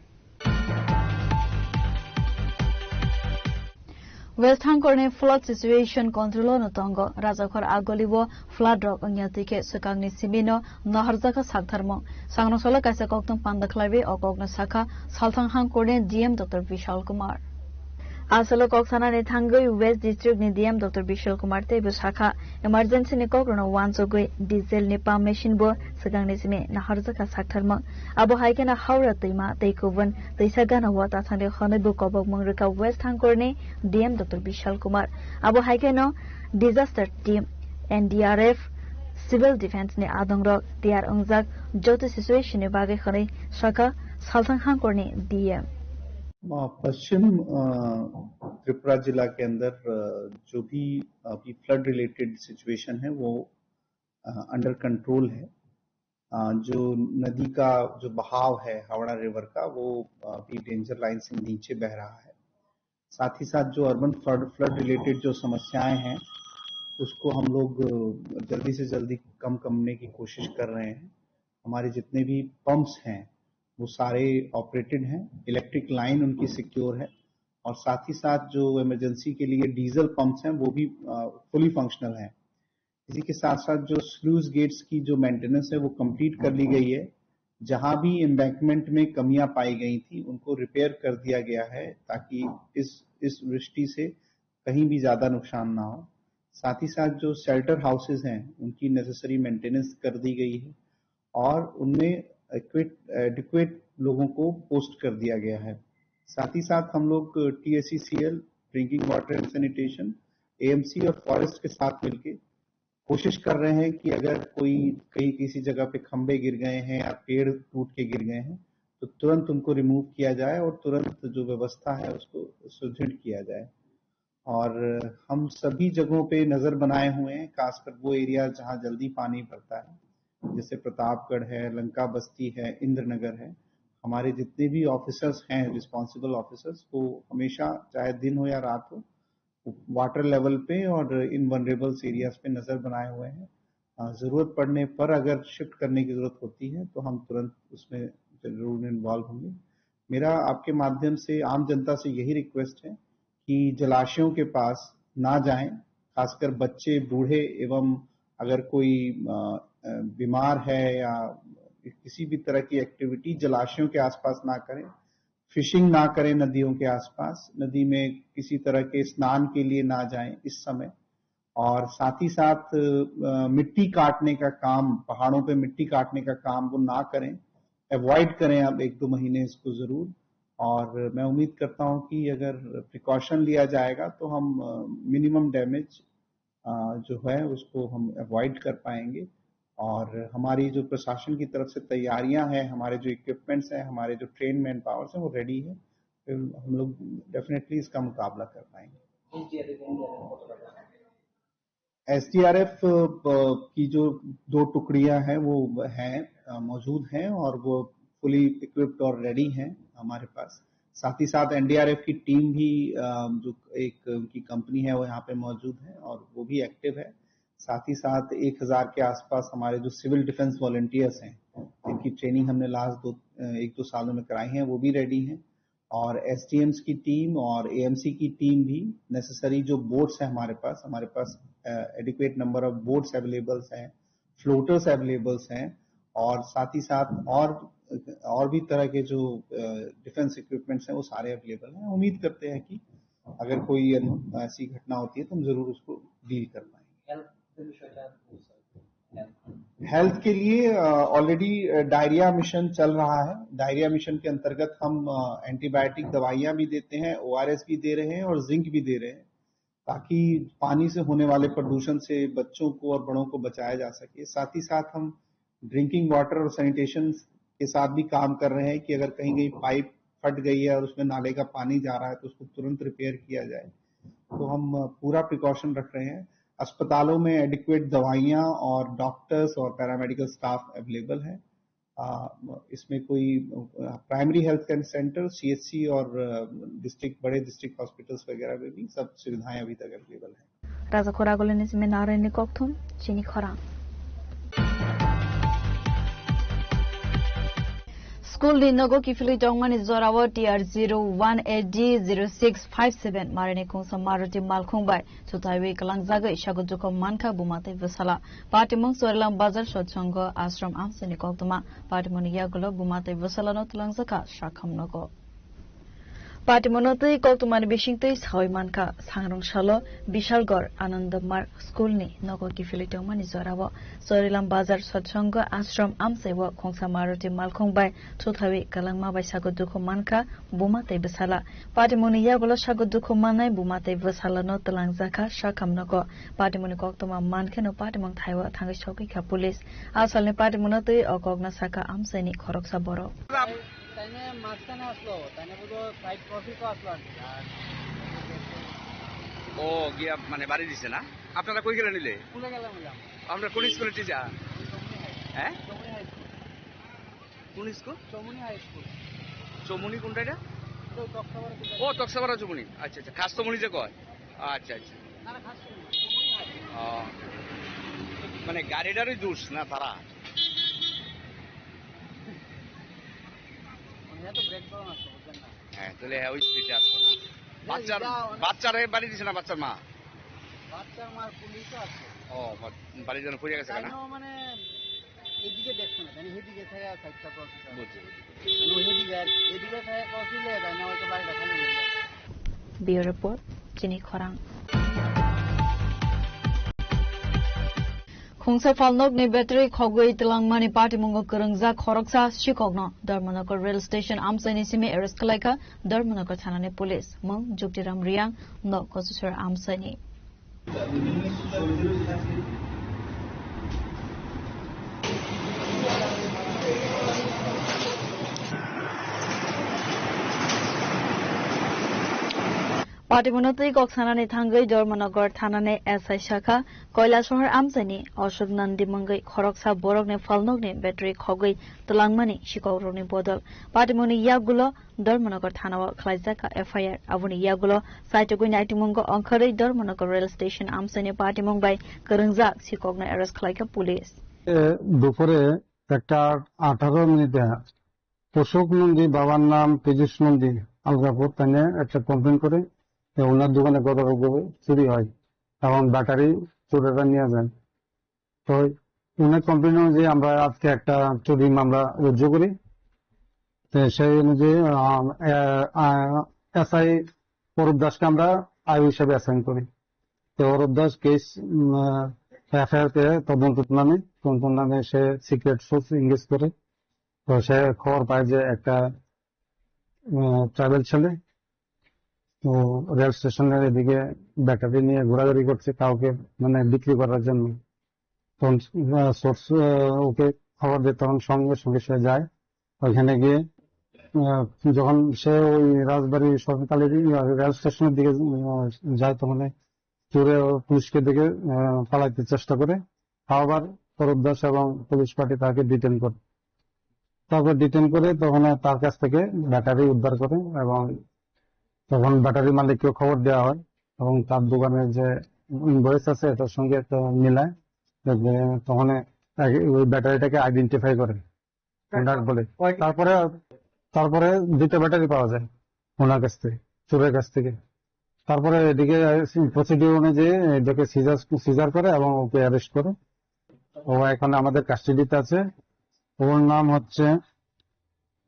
West Hangkorni flood situation control-o no tongo. Rajakhor agulio flood rok wngya twi khe swkangni simi no naharjakha saktharmung. Sangrong salo kaisa koktwng panda khlaiwi o kokno sakha Salthang Hangkorni D M Doctor Bishal Kumar. Asalo kok sanani thangwi West District ni D M Doctor Bishal Kumar teibo sakha, emergency ni kok rwno uansugwi diesel ni pump machine bo swkangni simi naharjakha saktharmung. Abo hai kheno Howrah twima tei kubun twisa gana o ta thangdi hwnwi bo kobokmung rwkha West Hangkorni D M Doctor Bishal Kumar. Abo hai kheno disaster team, N D R F, Civil Defence ni adongrok tiyar wngjak joto situation ni bagwi hwnwi sakha Salthang Hangkor ni D M. अ, पश्चिम, अ, त्रिपुरा जिला के अंदर, अ, जो भी अभी flood related situation है, वो, अ, under control है। अ, जो नदी का जो बहाव है हावड़ा रिवर का, वो अभी डेंजर लाइन से नीचे बह रहा है। साथ ही साथ जो अर्बन फ्लड, फ्लड रिलेटेड जो समस्याएं हैं, उसको हम लोग, अ, जल्दी से जल्दी कम करने की कोशिश कर रहे हैं। हमारे जितने भी पंप्स हैं, वो सारे ऑपरेटेड हैं, इलेक्ट्रिक लाइन उनकी सिक्योर है और साथ ही साथ जो इमरजेंसी के लिए डीजल पंप्स हैं, वो भी, अ, फुली फंक्शनल हैं। इसी के साथ-साथ जो स्लूज गेट्स की जो मेंटेनेंस है, वो कंप्लीट कर ली गई है। जहां भी एम्बैंकमेंट में कमियां पाई गई थी, उनको रिपेयर कर दिया गया है, ताकि इस, इस वृष्टि से कहीं भी ज्यादा नुकसान ना हो। साथ ही साथ जो शेल्टर हाउसेज हैं, उनकी नेसेसरी मेंटेनेंस कर दी गई है और उनमें एडिक्वेट, एडिक्वेट लोगों को पोस्ट कर दिया गया है। साथ ही साथ हम लोग टीएससीसीएल, drinking water and sanitation, AMC और फॉरेस्ट के साथ मिलके कोशिश कर रहे हैं कि अगर कोई कहीं किसी जगह पे खंभे गिर गए हैं या पेड़ टूट के गिर गए हैं, तो तुरंत उनको रिमूव किया जाए और तुरंत जो व्यवस्था है, उसको सुदृढ़ किया जाए। और हम सभी जगहों पे नज़र बनाए हुए हैं, खासकर वो एरिया जहाँ जल्दी पानी भरता है, जैसे प्रतापगढ़ है, लंका बस्ती है, इंद्रनगर है। हमारे जितने भी ऑफिसर्स हैं, रिस्पॉन्सिबल ऑफिसर्स, वो हमेशा, चाहे दिन हो या रात हो, वाटर लेवल पे और इन वनरेबल्स एरियाज पे नज़र बनाए हुए हैं। अ, ज़रूरत पड़ने पर अगर शिफ्ट करने की ज़रूरत होती है, तो हम तुरंत उसमें ज़रूर इन्वॉल्व होंगे। मेरा आपके माध्यम से आम जनता से यही रिक्वेस्ट है कि जलाशयों के पास ना जाएं, खासकर बच्चे, बूढ़े एवं अगर कोई, अ, अ, बीमार है या किसी भी तरह की एक्टिविटी जलाशयों के आसपास ना करें, फिशिंग ना करें नदियों के आसपास, नदी में किसी तरह के स्नान के लिए ना जाएं इस समय। और साथ ही साथ, अ, मिट्टी काटने का काम, पहाड़ों पे मिट्टी काटने का काम वो ना करें, अवॉइड करें अब एक दो महीने इसको ज़रूर। और मैं उम्मीद करता हूँ कि अगर प्रिकॉशन लिया जाएगा तो हम, अ, मिनिमम डैमेज, अ, जो है उसको हम अवॉइड कर पाएंगे। और हमारी जो प्रशासन की तरफ से तैयारियां हैं, हमारे जो इक्विपमेंट्स हैं, हमारे जो ट्रेन मैन पावर्स हैं, वो रेडी है। फिर हम लोग डेफिनेटली इसका मुकाबला कर पाएंगे। एसडीआरएफ, अ, की जो दो टुकड़ियां हैं, वो हैं, अ, मौजूद हैं और वो फुली इक्विप्ड और रेडी हैं हमारे पास। साथ ही साथ एनडीआरएफ की टीम भी, अ, जो एक उनकी कंपनी है, वो यहाँ पे मौजूद है और वो भी एक्टिव है। साथ ही साथ एक हज़ार के आसपास हमारे जो सिविल डिफेंस वॉलंटियर्स हैं, जिनकी ट्रेनिंग हमने लास्ट दो, अ, एक दो सालों में कराई है, वो भी रेडी हैं। और एसडीएम्स की टीम और एएमसी की टीम भी, नेसेसरी जो बोट्स हैं हमारे पास, हमारे पास, अ, adequate number of boats availables हैं, फ्लोटर्स अवेलेबल्स हैं और साथ ही साथ और, और भी तरह के जो, अ, डिफेंस इक्विपमेंट्स हैं, वो सारे अवेलेबल हैं। उम्मीद करते हैं कि अगर कोई अन-, ऐसी घटना होती है, तो हम ज़रूर उसको डील कर पाएंगे। हेल्थ के लिए, अ, ऑलरेडी, अ, डायरिया मिशन चल रहा है। डायरिया मिशन के अंतर्गत हम, अ, एंटीबायोटिक दवाइयाँ भी देते हैं, ओआरएस भी दे रहे हैं और जिंक भी दे रहे हैं, ताकि पानी से होने वाले प्रदूषण से बच्चों को और बड़ों को बचाया जा सके। साथ ही साथ हम ड्रिंकिंग वाटर और सैनिटेशन के साथ भी काम कर रहे हैं कि अगर कहीं-कहीं पाइप फट गई है और उसमें नाले का पानी जा रहा है, तो उसको तुरंत रिपेयर किया जाए। तो हम, अ, पूरा प्रिकॉशन रख रहे हैं। अस्पतालों में एडिक्वेट दवाइयाँ और डॉक्टर्स और पैरामेडिकल स्टाफ अवेलेबल है। अ, इसमें कोई, अ, primary health care centre, CHC और, अ, डिस्ट्रिक्ट, बड़े डिस्ट्रिक्ट हॉस्पिटल्स वगैरह में भी सब सुविधाएं अभी तक अवेलेबल हैं। Raja Khoragulini simi narwkni kokthum chini khorang. School ni nogo kiphilwi tongmani jorao T R zero one A D zero six five seven marini kungsa Maruti malkhung bai chutaiwi kwlangjagwi sago jukhom mankha buma tei bwsala. Patimung Chorilam Bazar Sotsongo Ashram amchaini koktwma. Patimungni yagulo buma tei bwsalano twlangjakha sakham nogo. Patimono twi koktwmani bisingtwi sawi mankha, sangrong salo Bishalgarh Ananda Marg School ni nogo kiphilwi tongmani jorao Chorilam Bazar Satsanga Ashram amchaio khongsa Maruti malkhung bai thuthawi kwlangma bai sago dukhu mankha buma tei bwsala. Patimoni yagulo sago dukhu mannai buma tei bwsalano twlangjakha sakham nogo. Patimoni koktwma mankheno patimung thaio thangwi sogwi kha police. Asalni patimono twi o kokno sakha amchaini khoroksa borok. তাইনে মাঝখানে আসলো, তাইনে বুঝো side crossing তো আসলো আর কি। আর ও গিয়া মানে বাড়ি দিছে না? আপনারা কই গেলেন নিলে? স্কুলে গেলাম, গেলাম। আমরা কোন স্কুলের টিচার? চমনি হাই। হ্যাঁ? চমনি হাই স্কুল। কোন স্কুল? চমনি হাই স্কুল। চমনি কোনটা এটা? এটা ওই তক্তাপাড়া কোথায়? ও, তক্তাপাড়া চমনি। আচ্ছা, আচ্ছা। খাস চমনি যে কয়? আচ্ছা, আচ্ছা। না, না, খাস চমনি, চমনি হাই। ও। মানে গাড়িটারই দোষ না তারা? মানে এত ব্রেকডাউন আছে, বুঝলেন না? হ্যাঁ, তাহলে হ্যাঁ, ওই স্পিডে আসতো না। না, বাচ্চার, যা অনেক বাচ্চারে বাড়ি দিছে না বাচ্চার মা? বাচ্চার মা পুলিশে আছে। ও, বা-, বাড়ির জন্য পড়ে গেছে তাই কেন? না, মানে এদিকে দেখছে না, তাই না, এদিকে থেকে সাইডটা ক্রস হতে হবে। বুঝছি, বুঝছি। মানে এদিকে আর এদিকে থেকে ক্রস হলে তাই না, হয়তো বাড়িটা খালি হয়ে যাবে। Bureau Report, Chini Khorang. Khungsa phalnokni battery khogwi twlangmani patimungo kwrwngjak khoroksa sikokno Dharmanagar rail station amchaini simi arrest khlaikha Dharmanagar thanani police. Mung Juktiram Riang, nok Kosisor amchaini. Patimungo twi kok sanani thangwi Dharmanagar thanani S I sakha Koilasahar amchaini Ashok Nandi mungwi khoroksa borokni phalnokni battery khogwi twlangmani sikokrokni bodol. Patimoni yagulo Dharmanagar thanao khlaijak F I R. Aboni yagulo saitugwi naitimungo ongkhorwi Dharmanagar rail station amchaini patimung bai kwrwngjak sikokno arrest khlaikha police. এ, দুপুরে একটা আঠারো মিনিটে অশোক নন্দী, বাবার নাম পীযুষ নন্দী, আলগাপুর, তাই নিয়ে একটা কমপ্লেন করে যে ওনার দোকানে গতকাল চুরি হয় এবং ব্যাটারি চোরেরা নিয়ে যায়। তো ওনার কমপ্লেন অনুযায়ী আমরা আজকে একটা চুরি মামলা রুজু করি। তো সেই অনুযায়ী, আহ, আহ, আহ, এসআই অরূপ দাসকে আমরা আইও হিসাবে অ্যাসাইন করি। তো অরূপ দাস কেস, উম, আহ, এফআইআর তে তদন্ত নামে, তদন্ত নামে সে সিক্রেট সোর্স এঙ্গেজ করে। তো সে খবর পায় যে একটা, উম, ট্রাইবাল ছেলে তো রেল স্টেশনের এদিকে ব্যাটারি নিয়ে ঘোরাঘুরি করছে, কাউকে মানে বিক্রি করার জন্য। তখন, আহ, সোর্স, আহ, ওকে খবর দেয়, তখন সঙ্গে সঙ্গে সে যায়। ওইখানে গিয়ে, আহ, যখন সে ওই রাজবাড়ি সরকারি রেল স্টেশনের দিকে, আহ, যায়, তখন চোরে ও পুলিশকে দেখে, আহ, পালাইতে চেষ্টা করে। আবার তরফদাস এবং পুলিশ পার্টি তাকে ডিটেন করে। তারপর ডিটেন করে তখন তার কাছ থেকে ব্যাটারি উদ্ধার করে এবং তখন ব্যাটারি মালিককে খবর দেওয়া হয় এবং তার দোকানে যে ইনভয়েস আছে এটার সঙ্গে একটা মিলায়, যে তখন ওই ব্যাটারিটাকে আইডেন্টিফাই করে ওনার বলে। তারপরে, তারপরে দুটো ব্যাটারি পাওয়া যায় ওনার কাছ থেকে, চোরের কাছ থেকে। তারপরে এদিকে প্রসিডিউর অনুযায়ী এটাকে সিজার, সিজার করে এবং ওকে অ্যারেস্ট করে। ও এখন আমাদের কাস্টাডিতে আছে। ওর নাম হচ্ছে,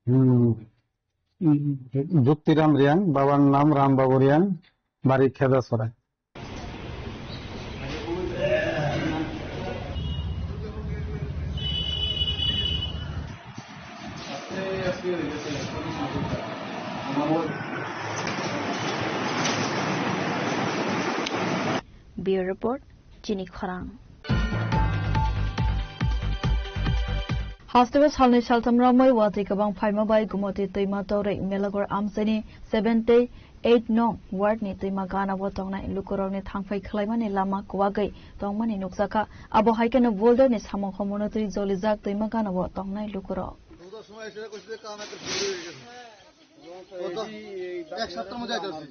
হুম, যুক্তিরাম রিয়াং, বাবার নাম রামবাবু রিয়াং, বাড়ি Khedachhara. Bureau Report, Chini Khorang. Hasteo salni saltham romwi watwi kwbang phaima bai Gumoti twima torwi Melagor amchaini seven tei eight nong ward ni twima ganao tongnai lukurokni thangphai khwlaimani lama kwbagwi tongmani nukjakha. Abo hai kheno boulder ni samung homono twi jolijak twima ganao tongnai lukurok. এক সপ্তাহের মধ্যে আইতাছি।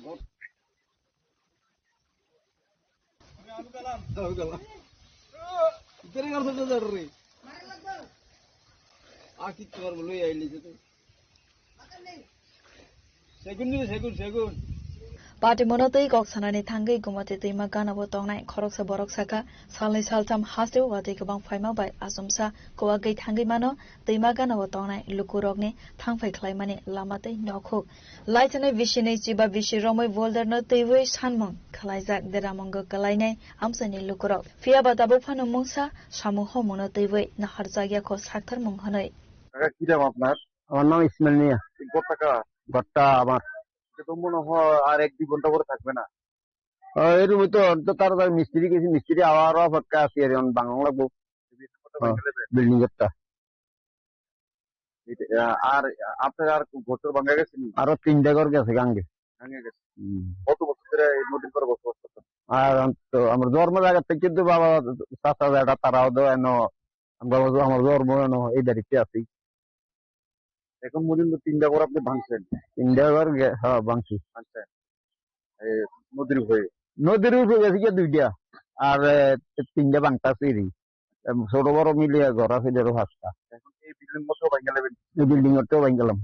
Patimono twi kok sanani thangwi Gumati twima ganao tongnai khoroksa borok sakha, salnwi saltham hasteo watwi kwbang phaima bai achomsa kuwagwi thangwi mano, twima ganao tongnai lukurokni thangphai khlaimani lama tei nokhuk. Laichanai bisinwi chiba bisi romwi boulderno twiwi sanmung khlaijak deramungo kwlainai amchaini lukurok. Phiyaba tabuk phano mungsa samung homungno twiwi naharjakya kho saktharmung hwnwi. কাকা, কি নাম আপনার? আমার নাম ইসমাইল মিয়া। এই ঘরটা কার? ঘরটা আমার। এটা তো মনে হয় আর এক দুই ঘন্টা পরে থাকবে না। ও, এই রুমে তো, তো তার তার মিস্ত্রি গেছে, মিস্ত্রি আওয়ার অপেক্ষা আছি আর এখন বাংলা লাগবো। এই বিল্ডিং ঘরটা হ্যাঁ, ভেঙে দেবে? বিল্ডিং ঘরটা। এটা, আ-, আর আপনার আর ঘর টর ভাঙা গেছে নি? আরো তিনটা ঘর গেছে গাঙ্গে। ভাঙে গেছে। হুম। কত বছর ধরে এই নদীর পাড়ে বসবাস করতেন? আর আম-, তো আমার জন্ম জায়গা থেকে কিন্তু বাবা চাচা যেটা তারাও তো এনো, আমরা তো আমার জন্ম এনো এই বাড়িতে আছি। এখন পর্যন্ত তিনটা ঘর আপনি ভাঙছেন? তিনটা ঘর গে-, হ্যাঁ, ভাঙছি। আচ্ছা। এ, নদীর উপরে? নদীর উপরে গেছে গিয়ে দুইটা। আর, এ, তিনটা ভাঙতা সিঁড়ি। এম, ছোট বড় মিলিয়ে ঘর আছে দেড় পাঁচটা। এখন এই বিল্ডিং মতো ভাঙে নেবেন? এই বিল্ডিং ওটাও ভাঙলাম।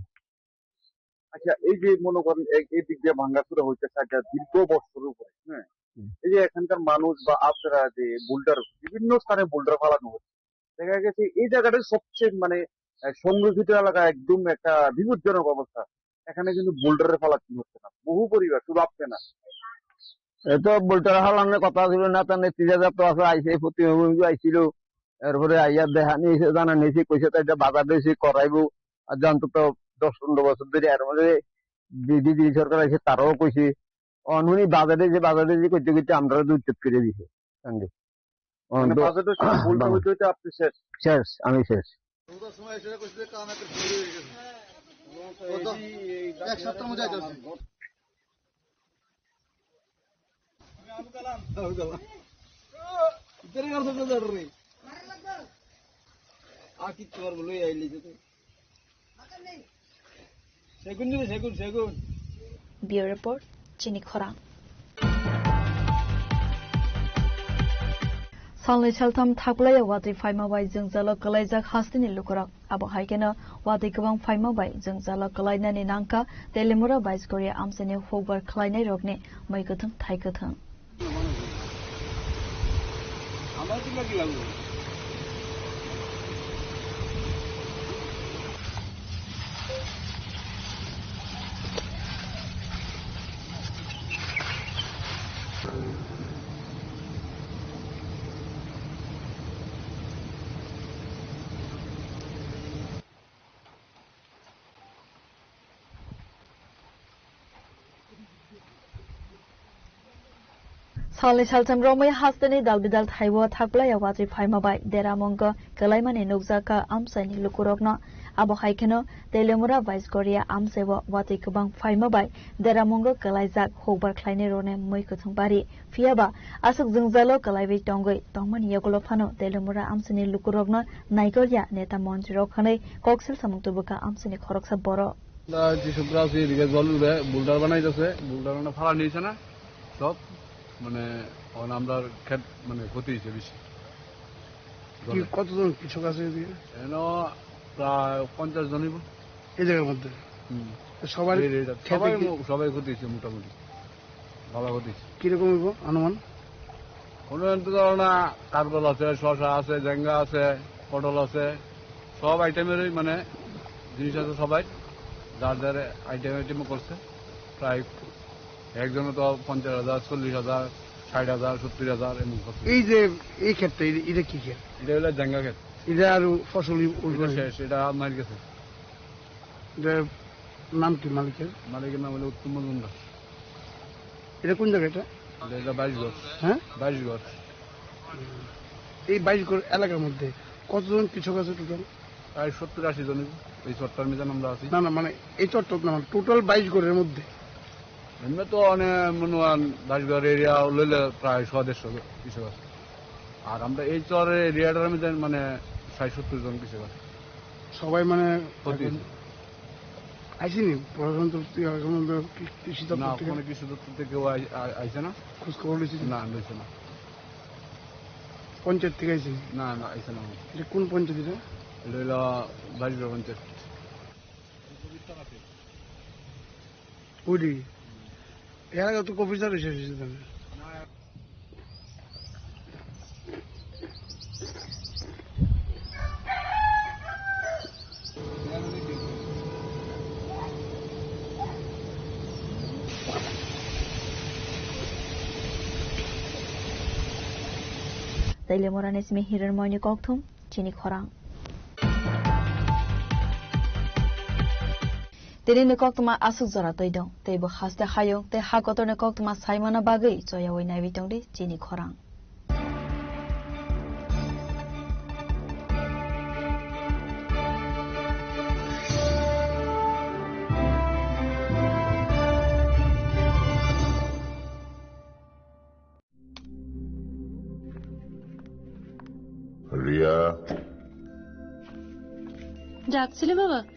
আচ্ছা, এই যে মনে করেন এই, এই দিক দিয়ে ভাঙাচুরা হইতেছে একটা দীর্ঘ বছরের উপরে, হ্যাঁ? হুম। এই যে এখানকার মানুষ বা আপনারা যে বোল্ডার বিভিন্ন স্থানে বোল্ডার ফালানো হচ্ছে, দেখা গেছে এই জায়গাটাই সবচেয়ে মানে, আহ, সংরক্ষিত এলাকা, একদম একটা বিপজ্জনক অবস্থা। এখানে কিন্তু বোল্ডারের ফালাতে হচ্ছে না, বহু পরিবার, শুধু আপনি না। এ তো বোল্ডার ফালানোর কথা ছিল না, তার নেতৃত্বে তো আছে, আইসে, এই প্রতিনিধি আইছিল, এরপরে আইয়া দেখা নিয়েছে, জানা নিয়েছে, কইছে তো এটা বাজার দিয়েছে, করাইবো, আর জানতো তো দশ পনেরো বছর ধরে, এর মধ্যে বিজেপি সরকার আছে, তারাও কইছে, অনহুনি বাজারে যে, বাজারে যে করতে করতে আমরা দুই চুপ করে দিছে। সঙ্গে। অন মানে তো বাজারে শুধু ভুলটা হইতে হইতে আপনি শেষ। শেষ, আমি শেষ। এক সপ্তাহের মধ্যে আইতে হবে। আমি আবু কালাম। আবু কালাম। ইতারে গাল সাথে ধর রে। আর কি তোমার বলে আইলি যে তুই? Bureau Report, Chini Khorang. Salnwi saltham thaklaiya watwi phaima bai jwngjalo kwlaijak hasteni lukurok. Abo hai kheno watwi kwbang phaima bai jwngjalo kwlainani nangkha Telemura Baisgoria amchaini hukbar khlainairokni mui kwthwng thai kwthwng. Salni saltham romwi hasteni dalbidal thaibo thaklaiya watwi phaima bai deramungo kwlaimani nukjakha amchaini lukurokno. Abo hai kheno Telemura Baisgoria amchaibo watwi kwbang phaima bai deramungo kwlaijak hukbar khlainairokni mui kwthwng bari. Phiyaba aswk jwngjalo kwlaiwi tongwi tongmani yagulo phano Telemura amchaini lukurokno naikolya neta montrirok hwnwi koksil samung tubukha amchaini khoroksa borok. Da Jisubra si rige jol ube boulder banai jase, boulder na phala ni sana, sob, mane, on amrar khet, mane, khoti hoyse besi. কি, জলে। কতজন কৃষক আছে এদিকে? এনো প্রায় পঞ্চাশ জন হইব। এই জায়গার মধ্যে? হুম। তো সবার এই, এই, ক্ষেতে সবাই কি মো-, সবাই ক্ষতি হয়েছে মোটামুটি। ভালো ক্ষতি হয়েছে। কিরকম হইব অনুমান? অনুমান তো ধরো না, কারকল আছে, শসা আছে, ঝেঙ্গা আছে, পটল আছে, সব আইটেমেরই মানে জিনিস আছে সবাই, যার যার আইটেম আইটেমও করছে। প্রায় একজনে তো পঞ্চাশ হাজার, চল্লিশ হাজার, ষাট হাজার, সত্তর হাজার এমন করছে। এই যে এই ক্ষেতটা, এই, এটা কি ক্ষেত? এটা হলো জাঙ্গা ক্ষেত। এটা আরো ফসল ই-, উঠবে এটা না? শেষ, এটা মার গেছে। এটার নাম কি মালিকের? মালিকের নাম হলো উত্তম মজুমদার। এটা কোন জায়গা এটা? এটা, এটা বাইশ ঘর। হ্যাঁ? বাইশ ঘর। এই বাইশ ঘর এলাকার মধ্যে কতজন কৃষক আছে টোটাল? প্রায় সত্তর আশি জন এই চরটার মধ্যে আমরা আছি। না, না, মানে এই চরটা না, মানে টোটাল বাইশ ঘরের মধ্যে? এমনি তো অনেক মনে হয় বাইশ ঘর এরিয়া লইলে প্রায় শো দেড়শো কৃষক আছে। আর আমরা এই চরের এরিয়াটার মধ্যে মানে ষাট সত্তর জন কৃষক আছে। সবাই মানে ক্ষতি এখন হয়েছে। আইসিনি প্রশাসন তরফ থেকে, এখন আমরা কি-, কৃষি না, দপ্তর থেকে? কোনো কৃষি দপ্তর থেকে কেউ আই-, আ-, আইছে না। খোঁজ খবর নিয়েছে? না, নিয়েছে না। পঞ্চায়েত থেকে আইসিনি? না, না, আইছে না। এটা কোন পঞ্চায়েত এটা? এটা হলো বাইশগ্রাম পঞ্চায়েত। ওডি। Yara tu kopi sa roi sa roi sa. Tailemorani simi Hiranmoyni kokthum, chini khorang. Tini ni koktwma aswk jora twi dong, teibo haste hayung tei ha kotorni koktwma saimano bagwi choyaui naiwi tongdi chini khorang. Ria. Jaksile baba.